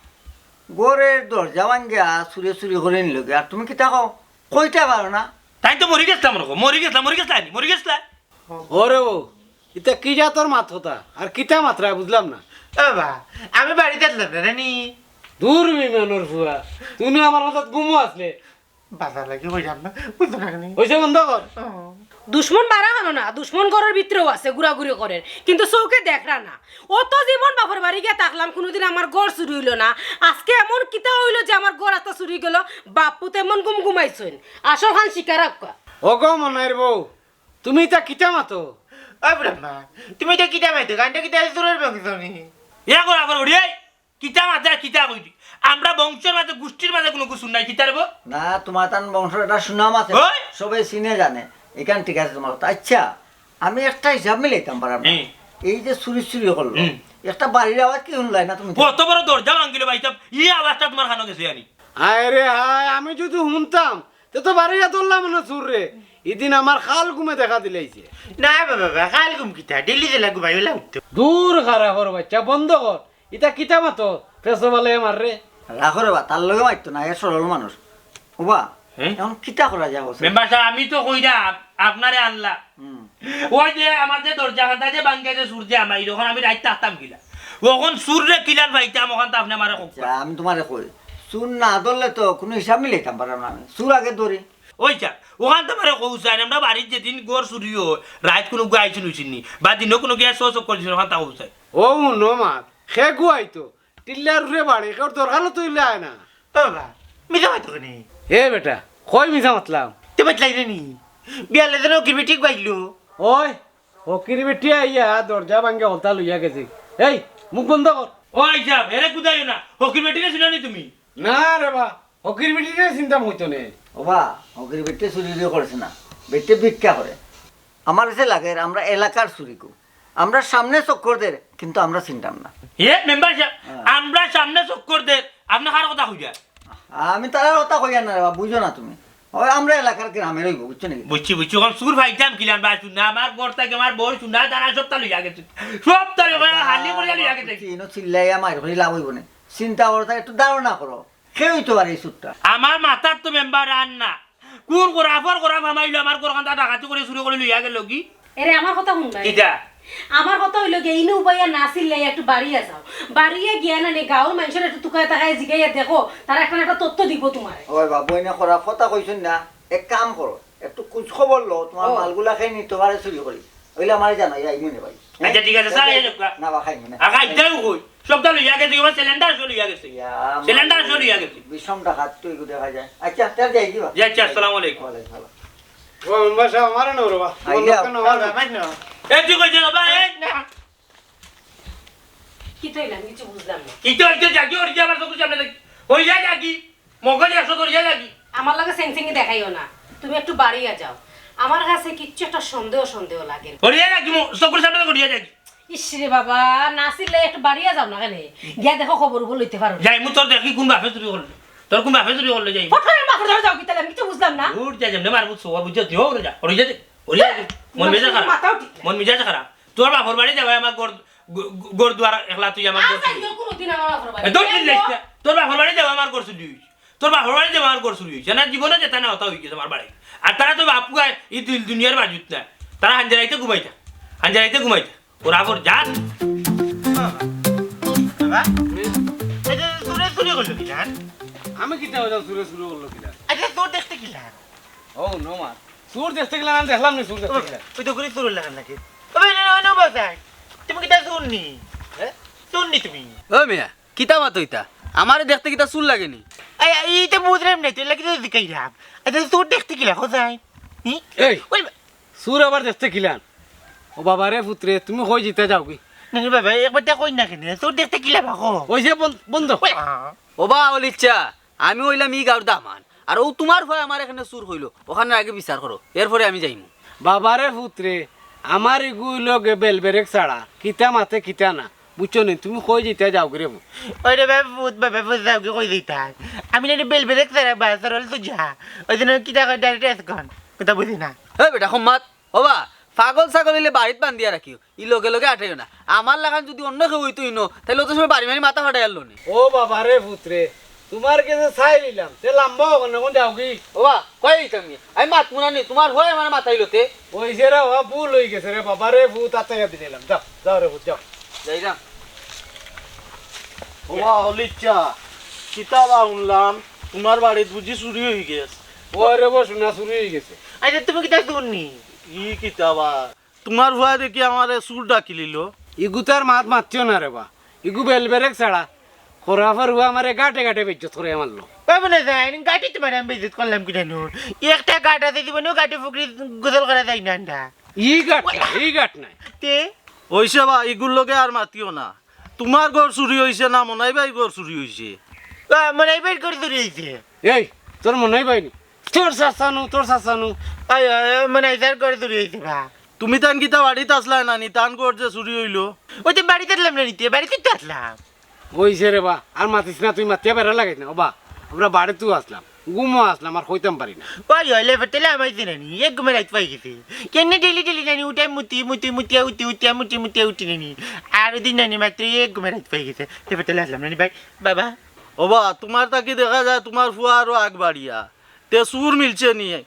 ঘরের দরজা ভাঙ্গিয়া চুরে চুরি করি নিলো কি? আর তুমি কিতা কও? কইতা পারো না? তাই তো মরি গেছলাম, মরি গেছলাম, মরি গেছলাম, মরি গেছলাম। ওরে ও, ইতা কি জাতর মাত কথা? আর কিতা মাতরায় বুঝলাম না। ও বা, আমি বাড়িত আছলাম না রে নি। দূর বেইমানর ফুয়া, তুমি আমার মাথাত ঘুমো আসলে। বাজার লাগি কইলাম না, বুঝছো না কেন? অইছে, বন্ধ কর। ও। দুশমন বারা কেন না, দুশমন ঘরর ভিতরেও আছে, ঘুরাঘুরি করের, কিন্তু চউখে দেখরা না। অত জীবন বাপর বাড়ি গিয়া থাকলাম, কুনুদিন আমার ঘর চুরি অইলো না। আজকে এমন কিতা অইলো যে আমার ঘর আস্তা চুরি গেলো? বাপ পুত এমন ঘুম ঘুমাইছইন, আসল খান শিকার আক্কা। ওগো মনাইর বউ, তুমি ইতা কিতা মাতো? ও বুড়াম্মা, তুমি ইতা কিতা মাতো? গানটা কিতা চুরর বংশ নি? ইয়া কর আবার উড়িয়ে, কিতা মাতো, কিতা কইলি? আমরা বংশর মাঝে, গুষ্টির মাঝে কুনু কুসুর নাই, কিতা রে বো? না, তোমার তান বংশর একটা সুনাম আছে, ওই! সবে চিনে জানে। এখান ঠিক আছে তোমার কথা। আচ্ছা, আমি একটা হিসাব মিলাইতাম পারাম না। হুম। এই যে চুরি চুরি করলো, হুম। একটা বাড়ির আওয়াজ কি হুনলাই না তুমি? কত বড় দরজা ভাঙ্গিলো ভাইসাব, ই আওয়াজটা তোমার কানো গেছে আনি? হায় রে হায়, আমি যদি হুনতাম, তে তো বাড়িয়া ধরলাম না চুররে। ইদিন আমার খাল ঘুমে দেখা দিলাইছে। না বাবা, বাবা, খাল ঘুম কিতা? ডেইলি যেলা ঘুমাই ওলা উঠতো। দূর খারাপর বাচ্চা, বন্ধ কর। ইতা কিতা মাতো? ফেসো বালে মার রে। রাখো রে বা, তার লগে মারতো না, এ সরল মানুষ। ও বা, হ্যাঁ? এখন কিতা করা যায় বলছে? মেম্বার সাব, আমি তো কইরাম, আপনারে আনলা। হুম। ওই যে আমার যে দরজা খানটা যে ভাঙ্গে যে চুর যে আমার, অখন আমি রাইত থাকতাম কিলা? অখন চুররে কিলান পাইতাম, অখান তো আপনে আমারে কউক্কা। আচ্ছা, আমি তোমারে কই, চুর না ধরলে তো কুনু হিসাব মিলাইতাম পারাম না আমি। চুর আগে ধরি। ওই যা, অখান তো আমারে কউক্কা, আমরা বাড়িত যেদিন ঘর চুরি অয়, রাইত কুনু গুয়া আইছইন অইছইন নি, বা দিনো কুনু গিয়া চো চক্কর দিছইন, অখান তা কউক্কা। ও হুনো মাত, হে গুয়াই তো, টিল্লার উপরে বাড়ি, কেউর দরকার তো অইলে আয় না। ও বাবা, মিছা মাতো কেনে? এ বেটা, কই মিছা মাতলাম? তে মাতলাই রে নি? বিয়ালে যেন হকির বেটি গুয়াইলো। ওই, হকির বেটি আইয়া দরজা ভাঙ্গিয়া হকলতা লইয়া গেছে। এই, মুখ বন্ধ কর। ও আইসাব, এরে কুদাইও না। হকির বেটিরে চিনো নি তুমি? না রে বা, হকির বেটিরে চিনতাম অইতো নে। ও বা, হকির বেটিয়ে চুরি উরি করছে না, বেটিয়ে ভিক্ষা করে। আমার কাছে লাগে আমরা এলাকার চুরি কু। আমরা সামনে চক্কর দের, কিন্তু আমরা চিনতাম না। এ মেম্বার সাব, হ্যাঁ। আমরা সামনে চক্কর দের, আপনে কার কথা কইরা? আমি তারার কথা কইয়ার না রে বা, বুঝো না তুমি। ওই আমরা এলাকার গ্রামের অইবো, বুঝছো নি? বুঝছি, বুঝছি। অখন চুর পাইতাম কিলান বা, শুনা আমার ঘর থাকি আমার বউ, শুনা দানা সবতা লইয়া গেছে। সবতা লইয়া, হালি করিয়া লইয়া গেছে। বুঝছি, ইনো চিল্লাইয়া মাইর করি লাভ অইবো নে। চিন্তা করো, তাই একটু ধারণা করো। কে অইতো পারে ই চুরটা? আমার মাথার তো মেম্বার আর না। কুন গোরাফর গোরাফ হামাইলো আমার ঘরখানতা ডাকাতি করি চুরি করি লইয়া গেলো গি? এরে, আমার কথা হুন না। কিতা? আমার কথা অইলো গি, ইনো উবাইয়া না চিল্লাইয়া একটু বাড়িয়া যাও। বাড়িয়া গিয়া না নি গাঁওর মানষরে একটু তুকাইয়া তাকাইয়া জিগাইয়া দেখো, তারা একটা না একটা তথ্য দিবো তুমারে। ওই বাবু, ইনো গোরাফ কথা কইছইন না, এক কাম করো, একটু খুজ খবর লও, তুমার ও। মালগুলা কে নিতো পারে চুরি করি। অইলে আমারে জানাইয়া আইমু নে ভাই। আচ্ছা, ঠিক আছে, স্যার, এই লোক। না বা, খাইমু না। আ, খাইতেও কই। সবতা লইয়া গেছে, আমার সিলিন্ডার সহ লইয়া গেছে। ইয়া, সিলিন্ডার সহ লইয়া গেছে। বিষম ডাকাত তো এগু দেখা যায়। আচ্ছা, তার যাই কি বা? জি, আচ্ছা, আসসালামু আলাইকুম। ওয়ালাইকুম সালাম। ও, মেম্বার সাব, আমারে না রে বা। আইলে তোমার লোকটা না, আমার বাবা, না। এ, তুই কই যাস, বাবা, এই? না। কিতা অইলো? আমি কিচ্ছু বুঝলাম না। কিতা অইছে? যাগি, ওর যে আমার চকুর সামনে দেখি। ওই যা যাগি। মগজ একশো ধরিয়া যাগি। আমার লগে সেংসেঙ্গি দেখাইও না। তুমি একটু বাড়িয়া যাও। আমার কাছে কিচ্ছু একটা সন্দেহ সন্দেহ লাগে। ধরিয়া যাগি, ম-, চকুর সামনে ধরিয়া যাগি। ইস রে বাবা, না চিল্লাই একটু বাড়িয়া যাও না কেনে? গিয়া দেখো খবর উবর লইতে পারো। যাইমু তোর দেখি কুন বাপে চুরি করলো। তোর কুন বাপে চুরি করলো যাইমু। ফট করে বাপর ধরে যাও কি তাইলে? আমি কিচ্ছু বুঝলাম না। দূর যা, যেমনে মারমু সবার বুঝে তুই ওরে যা, ওরে যা, ওরে যা। মন মেজাজ খারাপ। মাথাও ঠিক না। মন মেজাজ খারাপ। তোর বাপর বাড়ি যাওয়া আমার ঘর, ঘ-, ঘ-, ঘর দুয়ার একলা তুই আমার আর ঘর যাইও চুরি। কোনোদিন আমার বাপর বাড়ি। এ, দূর যাইও যাইস না। তোর বাপর বাড়ি যাওয়া আমার ঘর চুরি অইছে। তোর বাপর বাড়ি যাওয়া আমার ঘর চুরি অইছে। না জীবনে যেতা না অতা অইগেছে আমার বাড়ি। আর তারা তো বাপুয়ায় ই দুই দুনিয়ার বাজুত না। তারা হাঞ্জারাইতে ঘুমাইতা। হাঞ্জারাইতে ঘুমাইতা। ওরা আবার যান। বাবা, এটা চুরে চুরি করলো কিলান? আমি কিতা অইলাম চুরে চুরি করলো কিলান? এটা তোর দেখতে কিলান? ও, নো মা। চুর দেখতে গেলাম, আমি দেখলাম না চুর দেখতে গেলাম। ওই তো করি চুর লাগান নাকি? ও ভাই, না, না, না, বাবা, তুমি কিতা চুর নি? হ্যাঁ? চুর নি তুমি? ও মিয়া, কিতা মাতো ইতা? আমারে দেখতে কিতা চুর লাগে নি? এই, এই তো বুঝলাম না, তুই লাগি তো জিকাইলাম। আচ্ছা, চুর দেখতে কিলা, কোথায়? হুম? এই, ওই বা- চুর আবার দেখতে কিলান? ও বাবা রে পুত্রে, তুমি কই যিতা যাওগি? না রে বাবা, একবার তা কই না কেনে? চুর দেখতে কিলা বা, কো? ওই যে বন-, বন্ধ। ওই, আ। ও বা অলিচ্ছা, আমি অইলাম ই গাঁওর দামান। আর ও তুমার ফুয়ায় আমার এখানে চুর কইলো, ওখানে আগে বিচার করো, এরপরে আমি যাইমু। বাবারে পুত্রে, আমার ইগু অইলো গি বেল বেরেক ছাড়া, কিতা মাতে কিতা না, বুঝছো নি? তুমি কই যিতা যাওগি রে বু? ওই রে বাবা, ভূত বাবা, ভূত যাওগি কই যিতা? আমি না রে বেল বেরেক ছাড়া বা, সরল তো যা। ওই জন্য কিতা কয় direct এখন, কথা বুঝি না। হে বেটা, কম মাত। ও বা, পাগল ছাগল অইলে বাড়িত বান্ধিয়া রাখিও, ই লগে লগে আটাইও না। আমার লাখান যুদি অন্য কেউ অইতো ইনো, তাইলে অত সময় বাড়ি মারি মাথা ফাটাই আনলো নি। ও বাবা রে পুত্রে, তুমার গেছে চাই নিলাম, তে লাম্বা অখন, অখন যাওগি? ও বা, কই যিতাম নি? আমি মাতমু না নি, তুমার ফুয়ায় আমারে মাতাইলো তে। ওই যে রে, ও ভুল অই গেছে রে বাবা রে, ভূত আতাইয়া দিলাম। যাও, যাও রে ভূত, যাও। যাইরাম। ও বা, অলিচ্ছা, কিতা বা হুনলাম, তুমার বাড়িত বুঝি চুরি অই গেছে? ওই রে বা, হুনা চুরি অই গেছে। আচ্ছা, তুমি কিতা চুর নি? ই কিতা বা? তুমার ফুয়ায় দেখি আমারে চুর ডাকি লিলো। ইগু তার মাত মাতিও না রে বা। ইগু বেল বেরেক ছাড়া। খরাফর ফুয়া আমারে গাটে গাটে বেইজ্জত করি মারলো। বাবা না যাই, গাটে তুমারে আমি বেইজ্জত করলাম কিতা নু? একটা গাট আছে জীবনেও গাটে ফুকরি গোসল করা যায় না, আন্ডা। ই গাট না, ই গাট নাই। তে? অইছে বা, ইগুর লগে আর মাতিও না। তুমার ঘর চুরি অইছে না মনাই ভাইর ঘর চুরি অইছে? আ, মনাই ভাইর ঘর চুরি অইছে। এই, তোর মনাই ভাই নি? তোর চাচা নু, তোর চাচা নু। আয়, আয়, আয়, মনাই ভাইর ঘর চুরি অইছে বা। তুমি তান কিতা বাড়িত আছলায় না নি? তান ঘর যে চুরি অইলো? ওই তো বাড়িত আছলাম না নি তে, বাড়িত তো আছলাম। অইছে রে বা, আর মাতিস না, তুই মাতিয়া বেড়া লাগাইস না। ও বা, আমরা বাড়িত তো আছলাম, ঘুমো আছলাম, আর কইতাম পারি না। ওই, ওই, লেফের তেলে আমাইছে না নি, এক ঘুমে রাইত পাই গেছে। কেনে daily daily না নি, উঠাই মুতি, মুতি, মুতিয়া উঠি, উঠিয়া মুতি, মুতিয়া উঠি না নি। আর ওই দিন না নি, মাত্র এক ঘুমে রাইত পাই গেছে। লেফের তেলে আছলাম না নি ভাই, বাবা। ও বা, তুমার তাকি দেখা যায় তুমার ফুয়া আরো আগ বাড়িয়া। তে চুর মিলছে নি?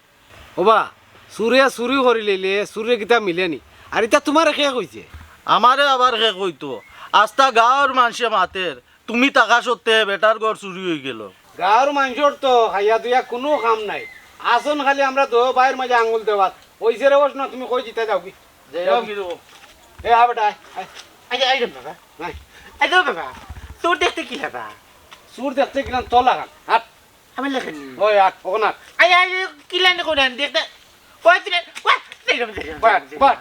ও বা, চুরে চুরি করি লইলে, চুরে কিতা মিলে নি? আর ইতা তুমারে কে কইছে? আমারে আবার কে কইতো? আস্তা গাঁওর মানষে মাতের, তুমি থাকা সত্ত্বে বেটার ঘর চুরি অই গেলো। গাঁওর মানষর তো খাইয়া দুইয়া কুনু কাম নাই। আছইন খালি আমরা দুইও ভাইর মাঝে আঙ্গুল দেওয়াত। অইছে রে বস না, তুমি কই যিতা যাওগি? যাইরাম কি দেবো? এ, আ বেটা, আয়, আয়। আই, আই রে বাবা। আয়। আই রে বাবা, চুর দেখতে কিলা বা? চুর দেখতে কিলা তোর লাখান। হাট। আমার লাখান নি? ওই, হাট, অখন হাট। আই, আই, কিলা নি কোন দেখতে? ওই, তুই, ওই, তুই, তুই, তুই, বাট, তুই, তুই। বাট।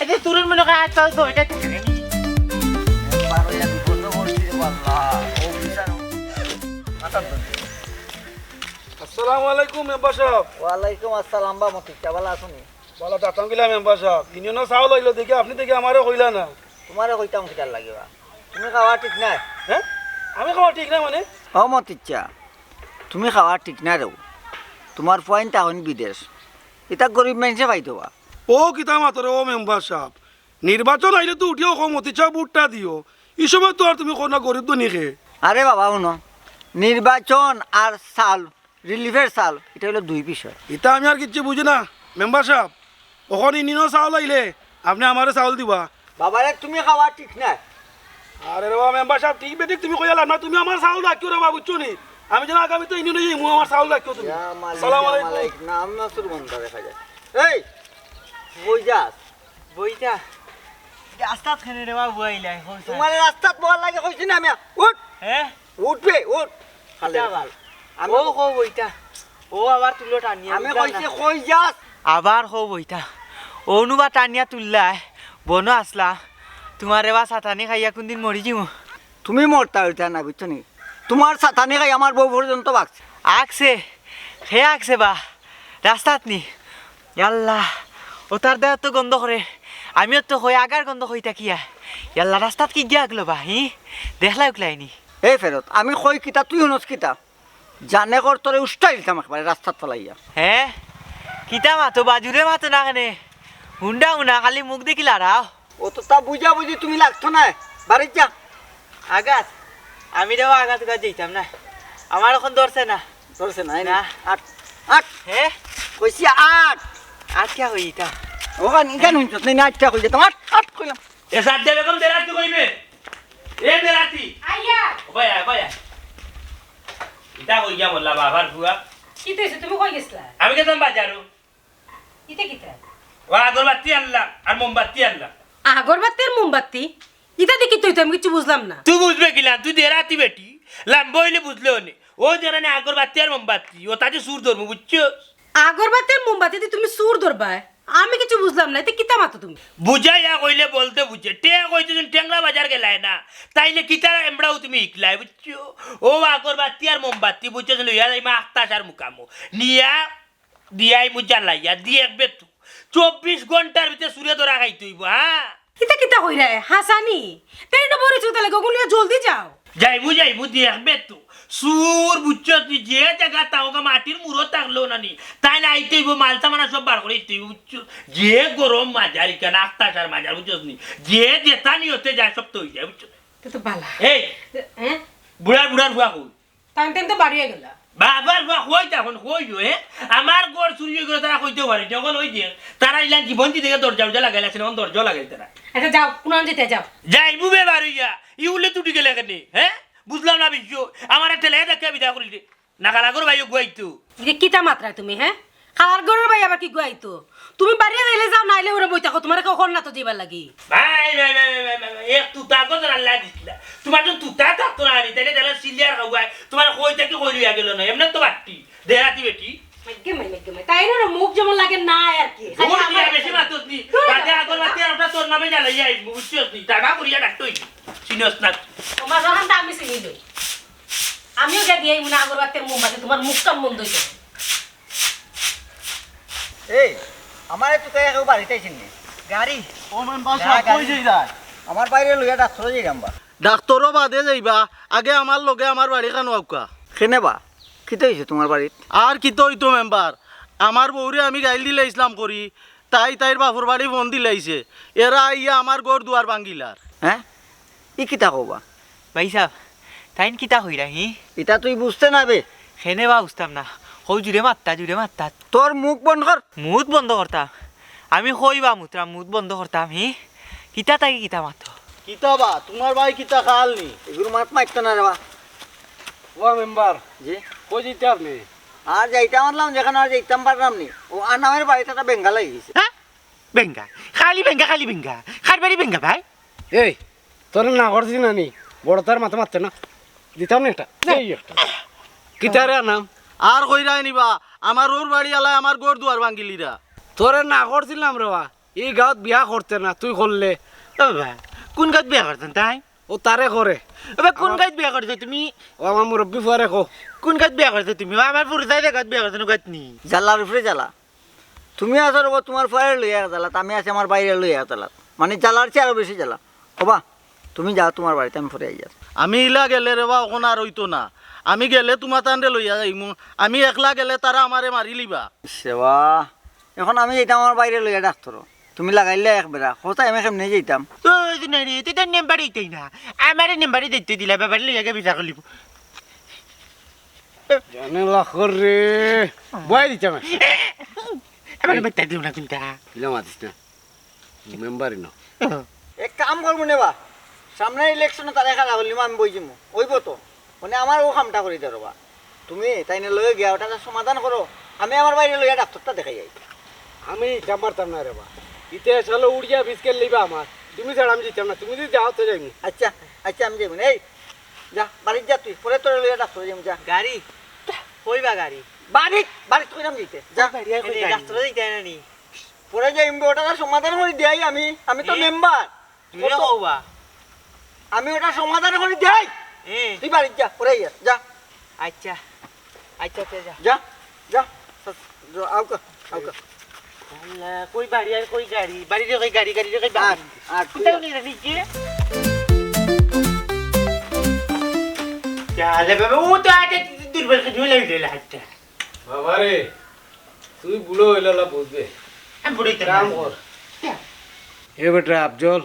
এই যে চুরের মনে হয় আজ তো, তো এটা ঠিক নেই। একবার ওই এক বন্ধ করছি রে বাবা, ও বিচার। আসসালামু আলাইকুম মেম্বার সাব। ওয়ালাইকুম আসসালাম বা মতিচ্চা, ভালা আছো নি? ভালা থাকতাম কিলা মেম্বার সাব? ইউনিয়নর চাউল আইলো দেখি আপনি দেখি আমারে কইলা না। তুমারে কইতাম কিতার লাগি বা? তুমি খাওয়া ঠিক নাই। হ্যাঁ? আমি খাওয়া ঠিক নাই মানে? ও মতিচ্চা, তুমি খাওয়া ঠিক নাই রেও। তুমার ফুয়াইন তা অইন বিদেশ। ইতা গরিব মানষে পাইতো বা। ও কিতা মাতো রে ও মেম্বার সাব? নির্বাচন আইলে তো উঠিয়াও কও মতিচ্চা ভোটটা দিও। ই সময় তো আর তুমি কও না গরিব ধনী কে। আরে বাবা হুনো, নির্বাচন আর চাউল, রিলিফের চাউল, ইটা অইলো দুই বিষয়। ইতা আমি আর কিচ্ছু বুঝি না মেম্বার সাব। অখন ইউনিয়নর চাউল আইলে আপনে আমারে চাউল দিবা। বাবারে, তুমি খাওয়া ঠিক নায়। আরে রে বাবা, মেম্বার সাব, ঠিক বেঠিক তুমি কইয়া লাভ নাই, তুমি আমার চাউল রাখিও রে বাবা, বুঝছো নি? আমি যেন আগামীতে ইউনিয়নো যাইমু, আমার চাউল রাখিও তুমি। ইয়া মালিক, আসসালামু ইয়া আলাইকুম। মালিক, নাম না শুরু বন্ধ দেখা যায়। এই, কই যাস? বইতা। রাস্তাত কেনে রে বাবা বইলাই, কই যাস? তুমারে রাস্তাত বওয়ার লাগি কইছি না আমি? উঠ। হ্যাঁ? উঠবে, উঠ। খালি কিতা আবার? আমি ও, কও বইতা। ও আবার তুলো টানিয়া আমি তুললা কইছি, না। কই যাস? আবার কও বইতা। অনুবা টানিয়া তুললায়, বনো আসলা। তুমারে বা সাতানি খাইয়া কুনদিন মরি যিমু। তুমি মরতা অইতা না, বুঝছো নি? তুমার সাতানি খাই আমার বউ পর্যন্ত বাঁচছে। আগছে, হে আগছে বা, রাস্তাত নি। ইয়াল্লা, ওতার দেওয়া তো গন্ধ করে। আমিও তো কই আগার গন্ধ কই থাকিয়া। ইয়াল্লা, রাস্তাত কিগিয়ে আগলো বা, হি? দেখলা উকলাইনি। এই ফেরত, আমি কই কিতা, তুই হুনস কিতা? জানে কর তোরে উষ্টা দিতাম একবারে রাস্তাত ফালাইয়া। হে? কিতা মাতো বা, জুরে মাতো না কেনে? হুন্ডা হুনা, খালি মুখ দেখি লাড়াও। অততা বুঝাবুঝি তুমি লাগতো নায়। বাড়িত যা। আগাত, আমি রে আগাত উগাত যাইতাম না। আমার অখন ধরছে না। ধরছে না, এই নে। না। আট, আট। হে? কইছি আট। আট কিয়া কই ইতা? অখান ইখান হুনছত নি, না, আট কিয়া কই যেতাম। আট, আট কইলাম। এ সাজ্জা বেগম দেরাতি কইবে। এ দেরাতি। আইয়া। ও ভাই, আয়, ভাই, আয়। ইতা কই গিয়া বললা বাবার ফুয়া? কিতা অইছে? তুমি কই গেছলা? আমি গেছিলাম বাজারো। ইতা কিতা? ও আগরবাতি আনলাম আর মোমবাতি আনলাম। আগরবাতি আর মোমবাতি? ইতা দেখি তো, ইতা আমি কিচ্ছু বুঝলাম না। তুই বুঝবে কিলা? তুই দেরাতি বেটি, লাম্বা অইলে বুঝলে অনে। ও যেখানে আগরবাতি আর মোমবাতি, ও তাতে চুর ধরমু, বুঝছো? আগরবাতি আর মোমবাতি দি তুমি চুর ধরবায়? আমি কিচ্ছু বুঝলাম না, ইতা কিতা মাতো তুমি? বুঝাইয়া কইলে বলতে বুঝে। টেয়া কইতে তুমি টেংরা বাজার গেলায় না, তাইলে কিতা এমরাও তুমি ইকলায়, বুঝছো? ও আগরবাতি আর মোমবাতি, বুঝছো, লইয়া যাইমু আখতাশার মুকামো। নিয়া দিয়াই মু জ্বালাইয়া, দি এক বেতু। চব্বিশ ঘন্টার ভিতরে চুরে ধরা খাইতে অইবো, হ্যাঁ? ইতা কিতা কইরায়? হাসানি? তাই না বড় চুতা লাগে, ওগুলো জলদি যাও। যাইমু, যাইমু, দি এক বেতু। চুর, বুঝছো, তুই যে জাগা তাওগা মাটির মুড়ো থাকলেও না নি। তাই না আইতে অইবো, মাল সামানা সব বার করে আইতে অইবো, বুঝছো? যে গরম মাজার, ইখান আখতাশার মাজার, বুঝছস নি? যে যেতা নিয়তে যায়, সব তো অই যায়, বুঝছো? তো, তো বালা। এই, হ্যাঁ? বুড়ার, বুড়ার ফুয়া কই? তাইন, তাইন তো বাড়িয়ে গেলা। বাবার ফুয়া কই তখন, কই গো, এ? আমার ঘর চুরি অই গেলো, তারা কইতেও পারে। যখন ওই যে, তারা ইলান জীবন দিতে গিয়ে দরজা উরজা লাগাইল আছে, এখন দরজাও লাগাইল তারা। আচ্ছা, যাও, কোন আন যেতে যাও। যাইমু বে বারইয়া, ই উল্লে তুটি গেলে কেনে, হ্যাঁ? বুঝলাম না বিশ্ব, আমার একটা লেহে দেখে বিদায় করিল রে। না কালা করো ভাই, গুয়াইতো। যে কিতা মাতরায় তুমি, হ্যাঁ? কালার ঘরর ভাই আবার কি গুয়াইতো? তুমি বাড়িয়ে গেলে যাও, নাইলে ওরা বই থাকো, তোমার কেউ কর না তো যাইবার লাগি। ভাই, ভাই, ভাই, ভাই, ভাই, ভাই, এক তুতা গো তোর আল্লাহ দিছিলা। তোমার তো তুতা থাকতো না, আমি তাইলে তাহলে সিলিয়ার খাওয়ায়, তোমার কই থাকি কই লইয়া গেল না, এমনি তো বাট্টি, দেরাতি বেটি। মেঘে মাই, মেঘে মাই। তাই না, মুখ যেমন লাগে না আর কি। খালি ভুল দিয়া আমার বেশি মাতস নি। তোর বাদে আগর বাদে আর ওটা তোর নামে জ্বালাইয়া আইব, বুঝছস নি? টাকা করিয়া ডাকতে হইছে। চিনস না। তোমার যখন তো আমি চিনি লই। আমিও গিয়া দিয়ে মনে আগরবাতির মোমবাতি, তোমার মুখ কাম বন্ধ হইছে। এই, আমার একটু তাই কেউ বাড়িতে আইছেন নি? গাড়ি। ও মেম্বার সাহেব, কই যাই যায়? আমার বাইরে লইয়া ডাক্তারও যাই আমরা। ডাক্তারও বাদে যাইবা, আগে আমার লগে আমার বাড়ি খানো আউকা। কেনে বা? কিতা হইছে তোমার বাড়িত? আর কিতা হইতো মেম্বার, আমার বউরে আমি গাইল দিলাইছলাম করি, তাই তাইর বাপর বাড়ি ফোন দিলাইছে, এরা আইয়া আমার ঘর দুয়ার ভাঙ্গিলার। হ্যাঁ? ই কিতা কবা? ভাই সাহেব, তাইন কিতা কইরা হি? ইটা তুই বুঝতে না বে। কেনে বা বুঝতাম না। কও জুরে মাত্তা, জুরে মাত্তা। তোর মুখ বন্ধ কর। মুখ বন্ধ করতাম? আমি কই বা মুতরাম, মুখ বন্ধ করতাম হি? কিতা তাই কিতা মাতো? কিতা বা, তোমার ভাই কিতা খাল নি? এগুলো মাত মারতো না রে বা। ও মেম্বার, জি? কই যাইতে আপনি? আর যাইতাম পারলাম যেখানে আর যাইতাম পারলাম নি। ও আর নামের বাড়িতে একটা বেঙ্গা লাগি গেছে। হ্যাঁ? বেঙ্গা? খালি বেঙ্গা, খালি বেঙ্গা। কার বাড়ি বেঙ্গা ভাই? এই, তোরে না করছি না নি? বড় তার মাথা মারতে না। দিতাম না একটা। এই একটা। কিতারে আনাম? আর কইরায় নিবা, আমার ওর বাড়ি আলায় আমার ঘর দুয়ার ভাঙ্গিলিরা। তোরে না করছিলাম রে বা, এই গাঁওত বিয়া করতে না, তুই করলে। ও বাবা, কোন গাঁওত বিয়া করতেন তাই? ও তারে করে। এবার কোন আমার গাঁওত বিয়া করছো তুমি? ও আমার মুরব্বি ফুয়ারে কো। কোন গাঁওত বিয়া করছো তুমি? ও আমার ফুরুতাই গাঁওত বিয়া করছো, গাঁওত নি। জ্বালার উপরে জ্বালা। তুমি আছো রবো তোমার ফুয়ারে লইয়া জ্বালাত, আমি আছি আমার বাইরে লইয়া জ্বালাত। মানে জ্বালার চেয়ে আরো বেশি জ্বালা। ওবা, তুমি যাও তোমার বাড়িতে, আমি পরে আইয়ার। আমি ইলা গেলে রে বা, অখন আর অইতো না। আমি গেলে তোমার তানরে লইয়া যাইমু। আমি একলা গেলে তারা আমারে মারিলিবা। সেবা, এখন আমি যাইতাম আমার বাইরে লইয়া ডাক্তারও। তুমি লাগাইলে এক বেড়া। কোথায় আমি কেমনে যাইতাম? ও, তুই নাই রে, তুই তো নেম্বারই তাই না। আমারে নেম্বারই দেখতে দিলা, বাবার লইয়া গিয়া বিচার করলিব। জানে লাখর রে। বয় দিতাম। আমার বাচ্চা দিও না কোনটা। ইলা মাতিস না। মেম্বারই না। এক কাম করবো নে বা, সামনে ইলেকশনে তারে খাড়া করলিম আমি বই যিমু, অইবো তো। মানে আমার ও কামটা করি দে রবা। তুমি তাইনে লইয়া গিয়া ওটা সমাধান করো, আমি আমার বাইরে লইয়া ডাক্তারটা দেখাই যাই। আমি ইটা পারতাম না রে বা, ইতে আসলে উড়িয়া বিস্কেট লইবা আমার। তুমি ছাড়া আমি যাইতাম না, তুমি যদি যাও তো যাইমু। আচ্ছা, আচ্ছা, আমি যাইমু। এই যা, বাড়িত যা তুই, পরে তোরে লইয়া ডাক্তার যাইমু, যা। গাড়ি? কই বা গাড়ি? বাড়িত, বাড়িত কইরাম যাইতে, যা। কই বাড়ি আর কই এনে গাড়ি? ডাক্তার যাইতে না নি? পরে যে ইমবে ওটা সমাধান করি দেই আমি, আমি তো এ? মেম্বার। তুই ও তো কও বা? আমি ওটা সমাধান করি দেই। এ? তুই বাড়িত যা, পরে যা, যা। আচ্ছা, আচ্ছা, আচ্ছা, যা। যা, যা, যা, আউকা, আউকা। আল্লাহ, কই বাড়ি আর কই গাড়ি? বাড়ি রে কই গাড়ি, গাড়ি রে কই বাড়ি? আর, আর তুই কোথাও নেই রে, নিচে? যা, লে বাবা, ও তো আগে দুর্বল করে ঝুলে উঠে লাগছে। বাবা রে, তুই বুড়ো হইলে লা বুঝবে। আমি বুড়ো হইতে কাম না। কর। এ বেটা আফজল,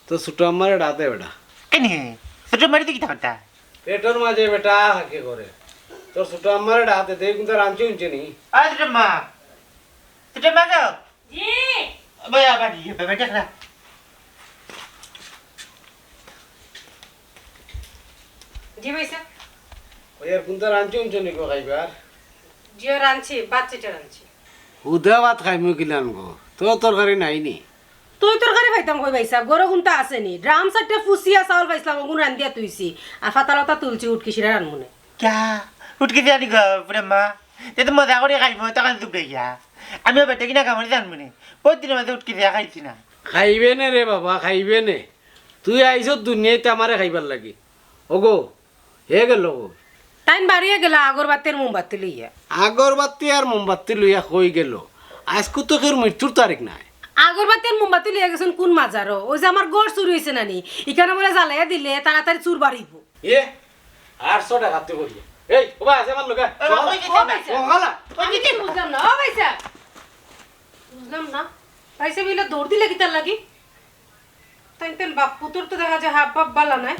তো ছোট আম্মারে ডাতে বেটা। কেনে? ছোট আম্মারে দেখি থাকতা। পেটর মাঝে বেটা হাকে করে। তোর ছোট আম্মারে ডাতে দে, কিন্তু রাঞ্চি উঞ্চে নি। আয় ছোট আম্মা। ছোট আম্মা গো। জি। ভাই, আবার ইয়ে, ভাই, ভাই, দেখ না। জি ভাই স্যার। ওই আর কোনটা রাঞ্চি উঞ্চে নি গো খাইবার? জিও রানছি, বাচ্চিটা রানছি। হুদা ভাত খাইমু কিলান গো, তো তরকারি নাই নি? তুই তরকারি পাইতাম কই ভাইসাব, গরো কুন্তা আছে নি? ড্রাম সাইডটা ফুসিয়া চাউল পাইছিলাম, ওগুন রান্ধিয়া তুইছি। আর ফাতালতা তুলছি, উটকি শিরা রানমুনে। ক্যা? উটকি দিয়া নি গো, বুড়া মা? তে তো মজা করি খাইমু, তখন দুবড়ে গিয়া। আমিও বেটে কিনা খাবার জানমু নি। বহুত দিনর মাঝে উটকি দিয়া খাইছি না। খাইবে নে রে বাবা, খাইবে নে। তুই আইছস দুনিয়াত আমারে খাইবার লাগি। ওগো, হে গেল গো। তাইন বাড়িয়ে গেলা আগরবাতি আর মোমবাতি লইয়া। আগরবাতি আর মোমবাতি লইয়া কই গেল? আইজকু তো কেউর মৃত্যুর তারিখ নাই। আগরবাতি আর মোমবাতি লইয়া গেছইন কুন মাজারো? ওই যে আমার ঘর চুরি অইছে না নি, ইখানো বুলে জ্বালাইয়া দিলে তাড়াতাড়ি চুর বাড়িবো। এ, আটশো টাকা তুই করিয়া। এই, ও ভাই, আছে আমার লগে। এ, চল। কই দিতে ও ভাই? ভাইসাব, কঙ্কালা। আমি তো বুঝলাম না। ও ভাইসাব, বুঝলাম না। ভাইসাব, ইলা দৌড় দিলে কিতার লাগি? তাইন তাইন বাপ পুতর তো দেখা যায় হাব ভাব বালা নাই।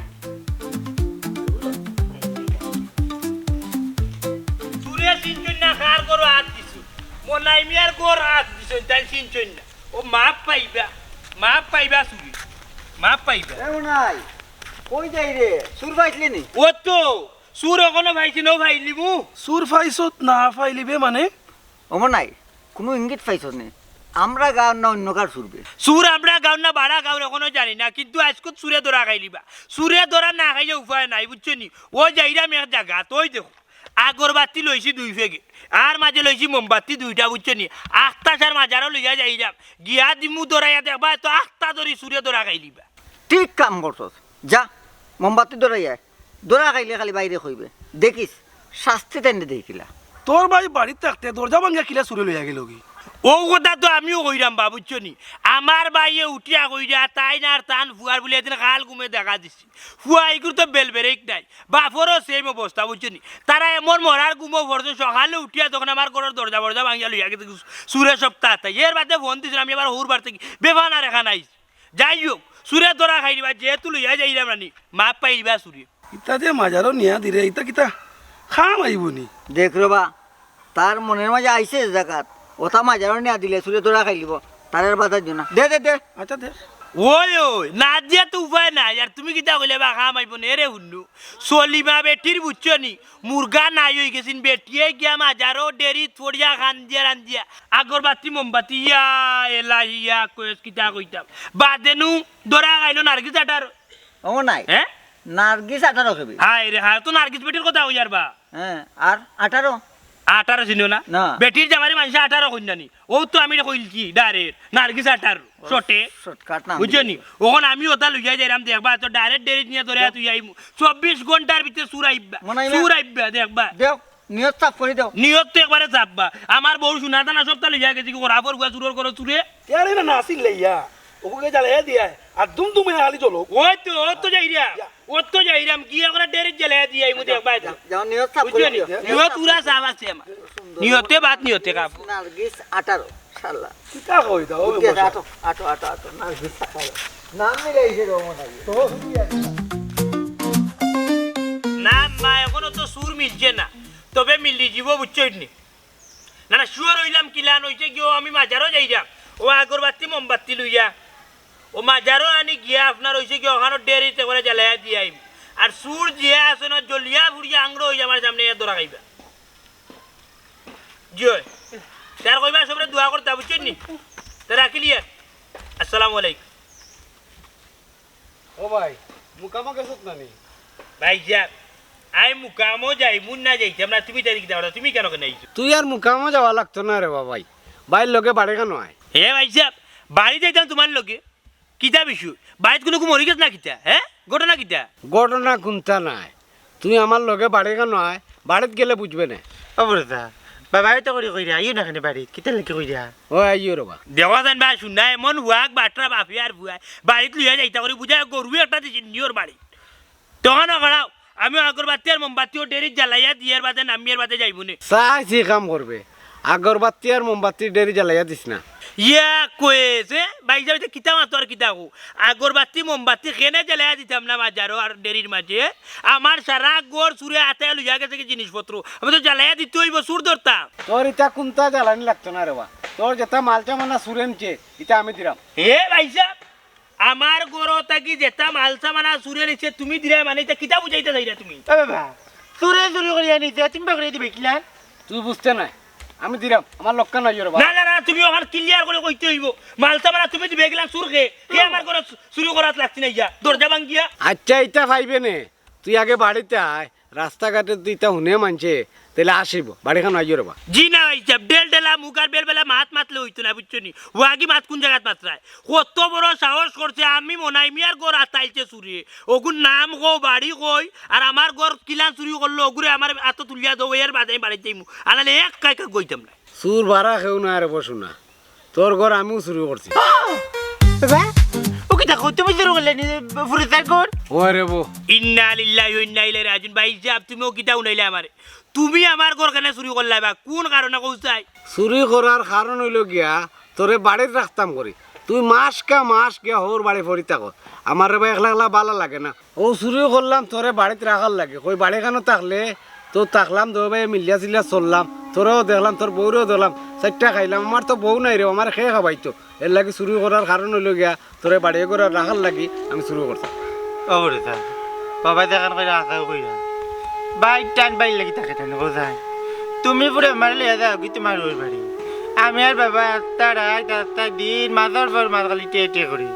চুরে চিনছইন না, কার ঘরো আত দিছইন? মনাই মিয়ার ঘরো আত দিছইন, তাইন চিনছইন না। ও মাফ পাইবা, মাফ পাইবা চুরে, মাফ পাইবা। এ মনাই, কই যাই রে? চুর পাইছলে নি? ও তো, চুর অখনো পাইছি না, পাইলিমু। চুর পাইছত না পাইলিবে মানে? ও মনাই, কুনু ইঙ্গিত পাইছত নি? আমরা গাঁওর না অন্য কার চুর বে? চুর আমরা গাঁওর না বারা গাঁওর অখনো জানি না, কিন্তু আইজকুত চুরে ধরা খাইলিবা। চুরে ধরা না খাইলে উপায় নাই, বুঝছো নি? ও যাইরাম এক জাগাত, ওই দেখো, আগরবাতি লইছি দুই প্যাকেট, আর মাঝে লইছি মোমবাতি দুইটা, বুঝছো নি? আখতা সার মাজারো লইয়া যাইরাম, গিয়া দিমু ধরাইয়া দেখবা, তো আখতা ধরি চুরে ধরা খাইলিবা। ঠিক কাম করছস, যা মোমবাতি ধরাইয়া আয়। ধরা খাইলে খালি বাইরে কইবে, দেখিস শাস্তি তাইন দেয় কিলা। তোর ভাই বাড়িত থাকতে দরজা ভাঙ্গিয়া কিলা চুরে লইয়া গেলগি? অউ কথা তো আমিও কইরাম বা, বুঝছো নি? আমার ভাইয়ে উঠিয়া কইরা তাইন আর তান ফুয়ার বুলে এদিন কাল ঘুমে দেখা দিছে। ফুয়া ইগুর তো বেল বেরেক নাই, বাপরও same অবস্থা, বুঝছো নি? তারা এমন মরার ঘুমো পড়ছে, সকালে উঠিয়া তখন আমার ঘরর দরজা বরজা ভাঙ্গিয়া লইয়া গেছে চুরে সব তাতাই। এর বাদে ফোন দিছিল, আমি আবার হউর বাড়ি থাকি বেফানার এখান আইছি। যাই হোক, চুরে ধরা খাইলিবা, যেহেতু লইয়া যাইরাম রানি, মাফ পাইলিবা চুরে। ইতা যে মাজারো নিয়া দিরে, ইতা কিতা কাম আইবো নি? দেখ রে বা, তার মনর মাঝে আইছে যে জাগাত, ওটা মাজারো নিয়া দিলে চুরে ধরা খাইলিবো, তারে আর বাধা দিও না। দে, দে, দে। আচ্ছা, দে। ওই, ওই, না দিয়া তো উপায় নাই। আর তুমি কিতা কইলে বা কাম আইবো নে রে হুন্নু? সলিমা বেটির বুঝছো নি? মুরগা নাই অইগেছিন, বেটিয়ে গিয়া মাজারো ডেরিত পড়িয়া কান্দিয়া রান্দিয়া। আগরবাতি মোমবাতি, ইয়া এলাহি, ইয়া কয়েস, কিতা কইতাম। বাদে নু ধরা খাইলো নার্গিস আঠারো। ও নাই। হে? নার্গিস আঠারো কেবি? হায় রে হায়, তো নার্গিস বেটির কথা কইয়ার বা। হে, আর আঠারো? আঠারো চিনো না? না। বেটির জামাইরে মানষে আঠারো কইন না নি। অউ তো আমি কইলছি, direct। নার্গিস আঠারো, ও, short এ। Shortcut নাম বুঝছো নি? দিছে। অখন আমি ওটা লইয়া যাইরাম, দেখবা, তো direct ডেরিত নিয়া ধরে তুই আইমু। চব্বিশ ঘন্টার ভিতরে চুর আইবা। মনে হয় না। চুর আইবা, দেখবা। দেও, নিয়ত সাফ করি দেও। নিয়ত তো একবারে সাফ বা। আমার বউ সোনা দানা সবতা লইয়া গেছে, কি করা পর গুয়া চুরর করো চুরে? ইয়ারে না, না আসিল লইয়া। ওগুকে জ্বালাইয়া দিয়া। আর দুম দুম হইয়া খালি জ্বলো। ওই তো, ও তো যাইরা। ইয়া। ও তো যাইরাম, গিয়া করে ডেরিত জ্বালাইয়া দিয়া আইমু, দেখবা। যাও, নিয়ত সাফ বুঝছো করি নি? দিও। নিয়ত পুরা সাফ আছে আমার। সুন্দর। নিয়তে বাদ, নিয়তে কাম। নার্গিস আঠারো, শালা। কিতা কই দাও, ওই উঠে মশা? আটো, আটো, আটো, আটো, নার্গিস আঠারো। নাম মিলাইছে রে, মনে হয়। তো, না, মা, এখনো তো সুর মিলছে না। তবে মিলি যিবো, বুঝছো নি? না, না, sure অইলাম কিলান অইছে কি, ও আমি মাজারো যাইরাম। ও আগরবাতি, মোমবাতি লইয়া। ও মাজারো আনি গিয়া আপনার অইছে কি, ওখানো ডেরিতে করে জ্বালাইয়া দিয়া আইমু। আর চুর যে আছে না, জ্বলিয়া পুড়িয়া আংড়ো অইয়া আমার সামনে ইয়া ধরা খাইবা। জি অয়। তার কইবা সবরে দোয়া করতা, বুঝছইন নি? তে রাখিলিয়ার। আসসালামু আলাইকুম। ও ভাই, মুকামো গেছত না নি? ভাইসাব, আমি মুকামো যাইমু না যাইতাম না, তুমি তাই কিতা করো? তুমি কেনে কেনে আইছো? তুই আর মুকামো যাওয়া লাগতো না রে বা ভাই। ভাইর লগে বাড়ি কেনে আয়? হে ভাইসাব, বাড়ি যাইতাম তুমার লগে। কিতা বিষয়? বাড়িত কুনু মরি গেছে না কিতা? হে? ঘটনা কিতা? ঘটনা কুনতা নাই। তুই আমার লগে বাড়ি কেনে আয়? বাড়িত গেলে বুঝবে না। ও বুড়া, বাবায় তো করি কইরা, আইও না কেনে বাড়িত, কিতা লাগি কইরা? ও আইও রে বা। দেখো যেন বা, শুনা এমন হুয়াক বাটরা বাপে আর ফুয়ায়, বাড়িত লইয়া যাইতা করি বুঝায়, গরু একটা দিছি নিয়র বাড়ি। তখন করাও, আমি আগরবাতি আর মোমবাতিও ডেরিত জ্বালাইয়া দিয়ার বাদে নামিয়ার বাদে যাইমু নে। চাইছি কাম করবে। আগরবাতি আর মোমবাতি ডেরি জ্বালাইয়া দিস না। ইয়া কয়েছে, ভাইসাব, ইতা কিতা মাতো আর কিতা কও? আগরবাতি, মোমবাতি কেনে জ্বালাইয়া দিতাম না বাজারো আর ডেরির মাঝে? আমার সারা ঘর চুরে আতায় লইয়া গেছে কি জিনিসপত্র? আমি তো জ্বালাইয়া দিতে অইবো, চুর ধরতাম। তোর ইতা কুনতা জ্বালানি লাগতো না রে বা। তোর যেতা মাল সামানা চুরে নিছে, ইতা আমি দিরাম। হে ভাইসাব, আমার ঘরো থাকি যেতা মাল সামানা চুরে নিছে তুমি দিরায় মানে ইতা কিতা বুঝাইতা চাইরা তুমি? এ বাবা, চুরে চুরি করিয়া নিছে, তুমি বাগড়াই দিবে কিলা? তুই বুঝতে নাই, আমি দিরাম, আমার লগে নাইও রে বা। না, না, না, তুমি অখান clear করি কইতে অইবো। মালসা মারা তুমি দিবে গেলাম চুর কে, কে আমার ঘরো চু-, চুরি করাত লাগছি না ইয়া, দরজা ভাঙ্গিয়া। আচ্ছা, ইতা পাইবে নে, তুই আগে বাড়িত আয়, রাস্তাঘাটে তুই ইতা হুনে মানষে, তাইলে আসিবো, বাড়িখান আইও রে বা। জি না ভাইসাব, ডেল ডেলা মুখ আর বেল বেলা মাত মাতলে অইতো না, বুঝছো নি? ওয়াগি মাত কুন জাগাত মাতরায়? কত বড় সাহস করছে, আমি মনাই মিয়ার ঘর আতাইলছে চুরে। অগুর নাম কও, বাড়ি কই, আর আমার ঘর কিলান চুরি করলো, অগুরে আমার আতো তুলিয়া দেও, এর বাদে আমি বাড়িত যাইমু। আনালে এক কাইকা গইতাম না। চুর বারা কেউ না রে বা, হুনা। তোর ঘর আমিও চুরি করছি। বাবা, ও কিতা কও, তুমি চুরি করলে নি ফুরিতার ঘর? ওই রে বা। ইন্না লিল্লাহি ওয়া ইন্না ইলাইহি রাজিউন। ভাইসাব, তুমি ও কিতা হুনাইলে আমারে? তুমি আমার ঘর কেনে চুরি করলায় বা? কুন কারণে কও চাই? চুরি করার কারণ অইলো গিয়া, তোরে বাড়িত রাখতাম করি। তুই মাস কা মাস গিয়া হউর বাড়ি পড়ি থাকো। আমার রে বা একলা একলা ভালা লাগে না। অউ চুরি করলাম তোরে বাড়িত রাখার লাগি। কই বাড়িখানো থাকলে তো থাকলাম, দুইও ভাই মিলিয়া চিলিয়া চললাম। তোরেও দেখলাম, তোর বউরেও দেখলাম, চাইরটা খাইলাম। আমার তো বউ নাই রে, আমারে কে খাবাইতো? এরলাগি চুরি করার কারণ অইলো গিয়া, তোরে বাড়ি ঘরো রাখার লাগি আমি চুরি করছি। ও রে স্যার, বাবা দেখান কইরা আশাও কইরা। বাইর টান বাইর লাগি থাকে টান গো যায়। তুমি পুরা মারি লইয়া যাওগি তুমার বউর বাড়ি। আমি আর বাবা আস্তা রাইত আস্তা দিন মাঝর পর মাঝ খালি টে টে করি।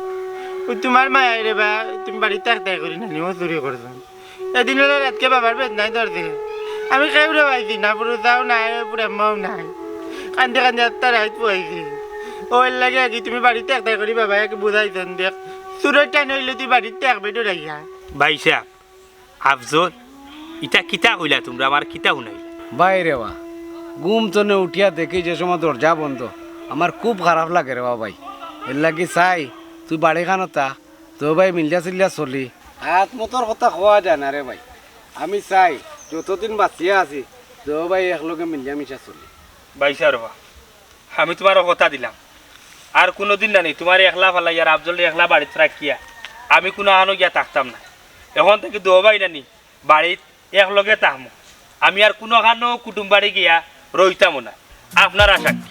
ও তুমার মায়ায় রে বা, তুমি বাড়িত থাকতায় করি নানি, ও চুরি করছো। এদিন অইলে রাইতকে বাবার বেদনায় ধরছে। আমি কেউরে পাইছি না, ফুরুতাও নাই, ফুরাম্মাও নাই। কান্দি কান্দি আস্তা রাইত পুয়াইছি। অউ এরলাগি আজি তুমি বাড়িত থাকতায় করি বাবায় একে বুঝাইছইন দেখ। চুরর টান অইলে তুই বাড়িত থাকবে ডরাইয়া। ভাইসাব, আফজল, ইতা কিতা কইলা তুমরা, আমার কিতা হুনাইলা? ভাই রে বা, ঘুম তনে উঠিয়া দেখি যে সময় দরজা বন্ধ, আমার খুব খারাপ লাগে রে বা ভাই। এরলাগি চাই তুই বাড়িখানো থাক, দুইও ভাই মিলিয়া চিলিয়া চলি। হায়াত মউতর কথা কওয়া যায় না রে ভাই। আমি চাই যতদিন বাঁচিয়া আছি, দুইও ভাই একলগে মিলিয়া মিশা চলি। ভাইসাব রে বা, আমি তুমারে কথা দিলাম, আর কুনুদিন নানি তুমারে একলা ফালাইয়া আর আফজলরে একলা বাড়িত রাখিয়া আমি কুনুখানো গিয়া থাকতাম না। অখন থাকি দুইও ভাই নানি বাড়িত একলগে থাকমু। আমি আর কুনুখানো কুটুম বাড়ি গিয়া রইতামও না। আপনারা সাক্ষী।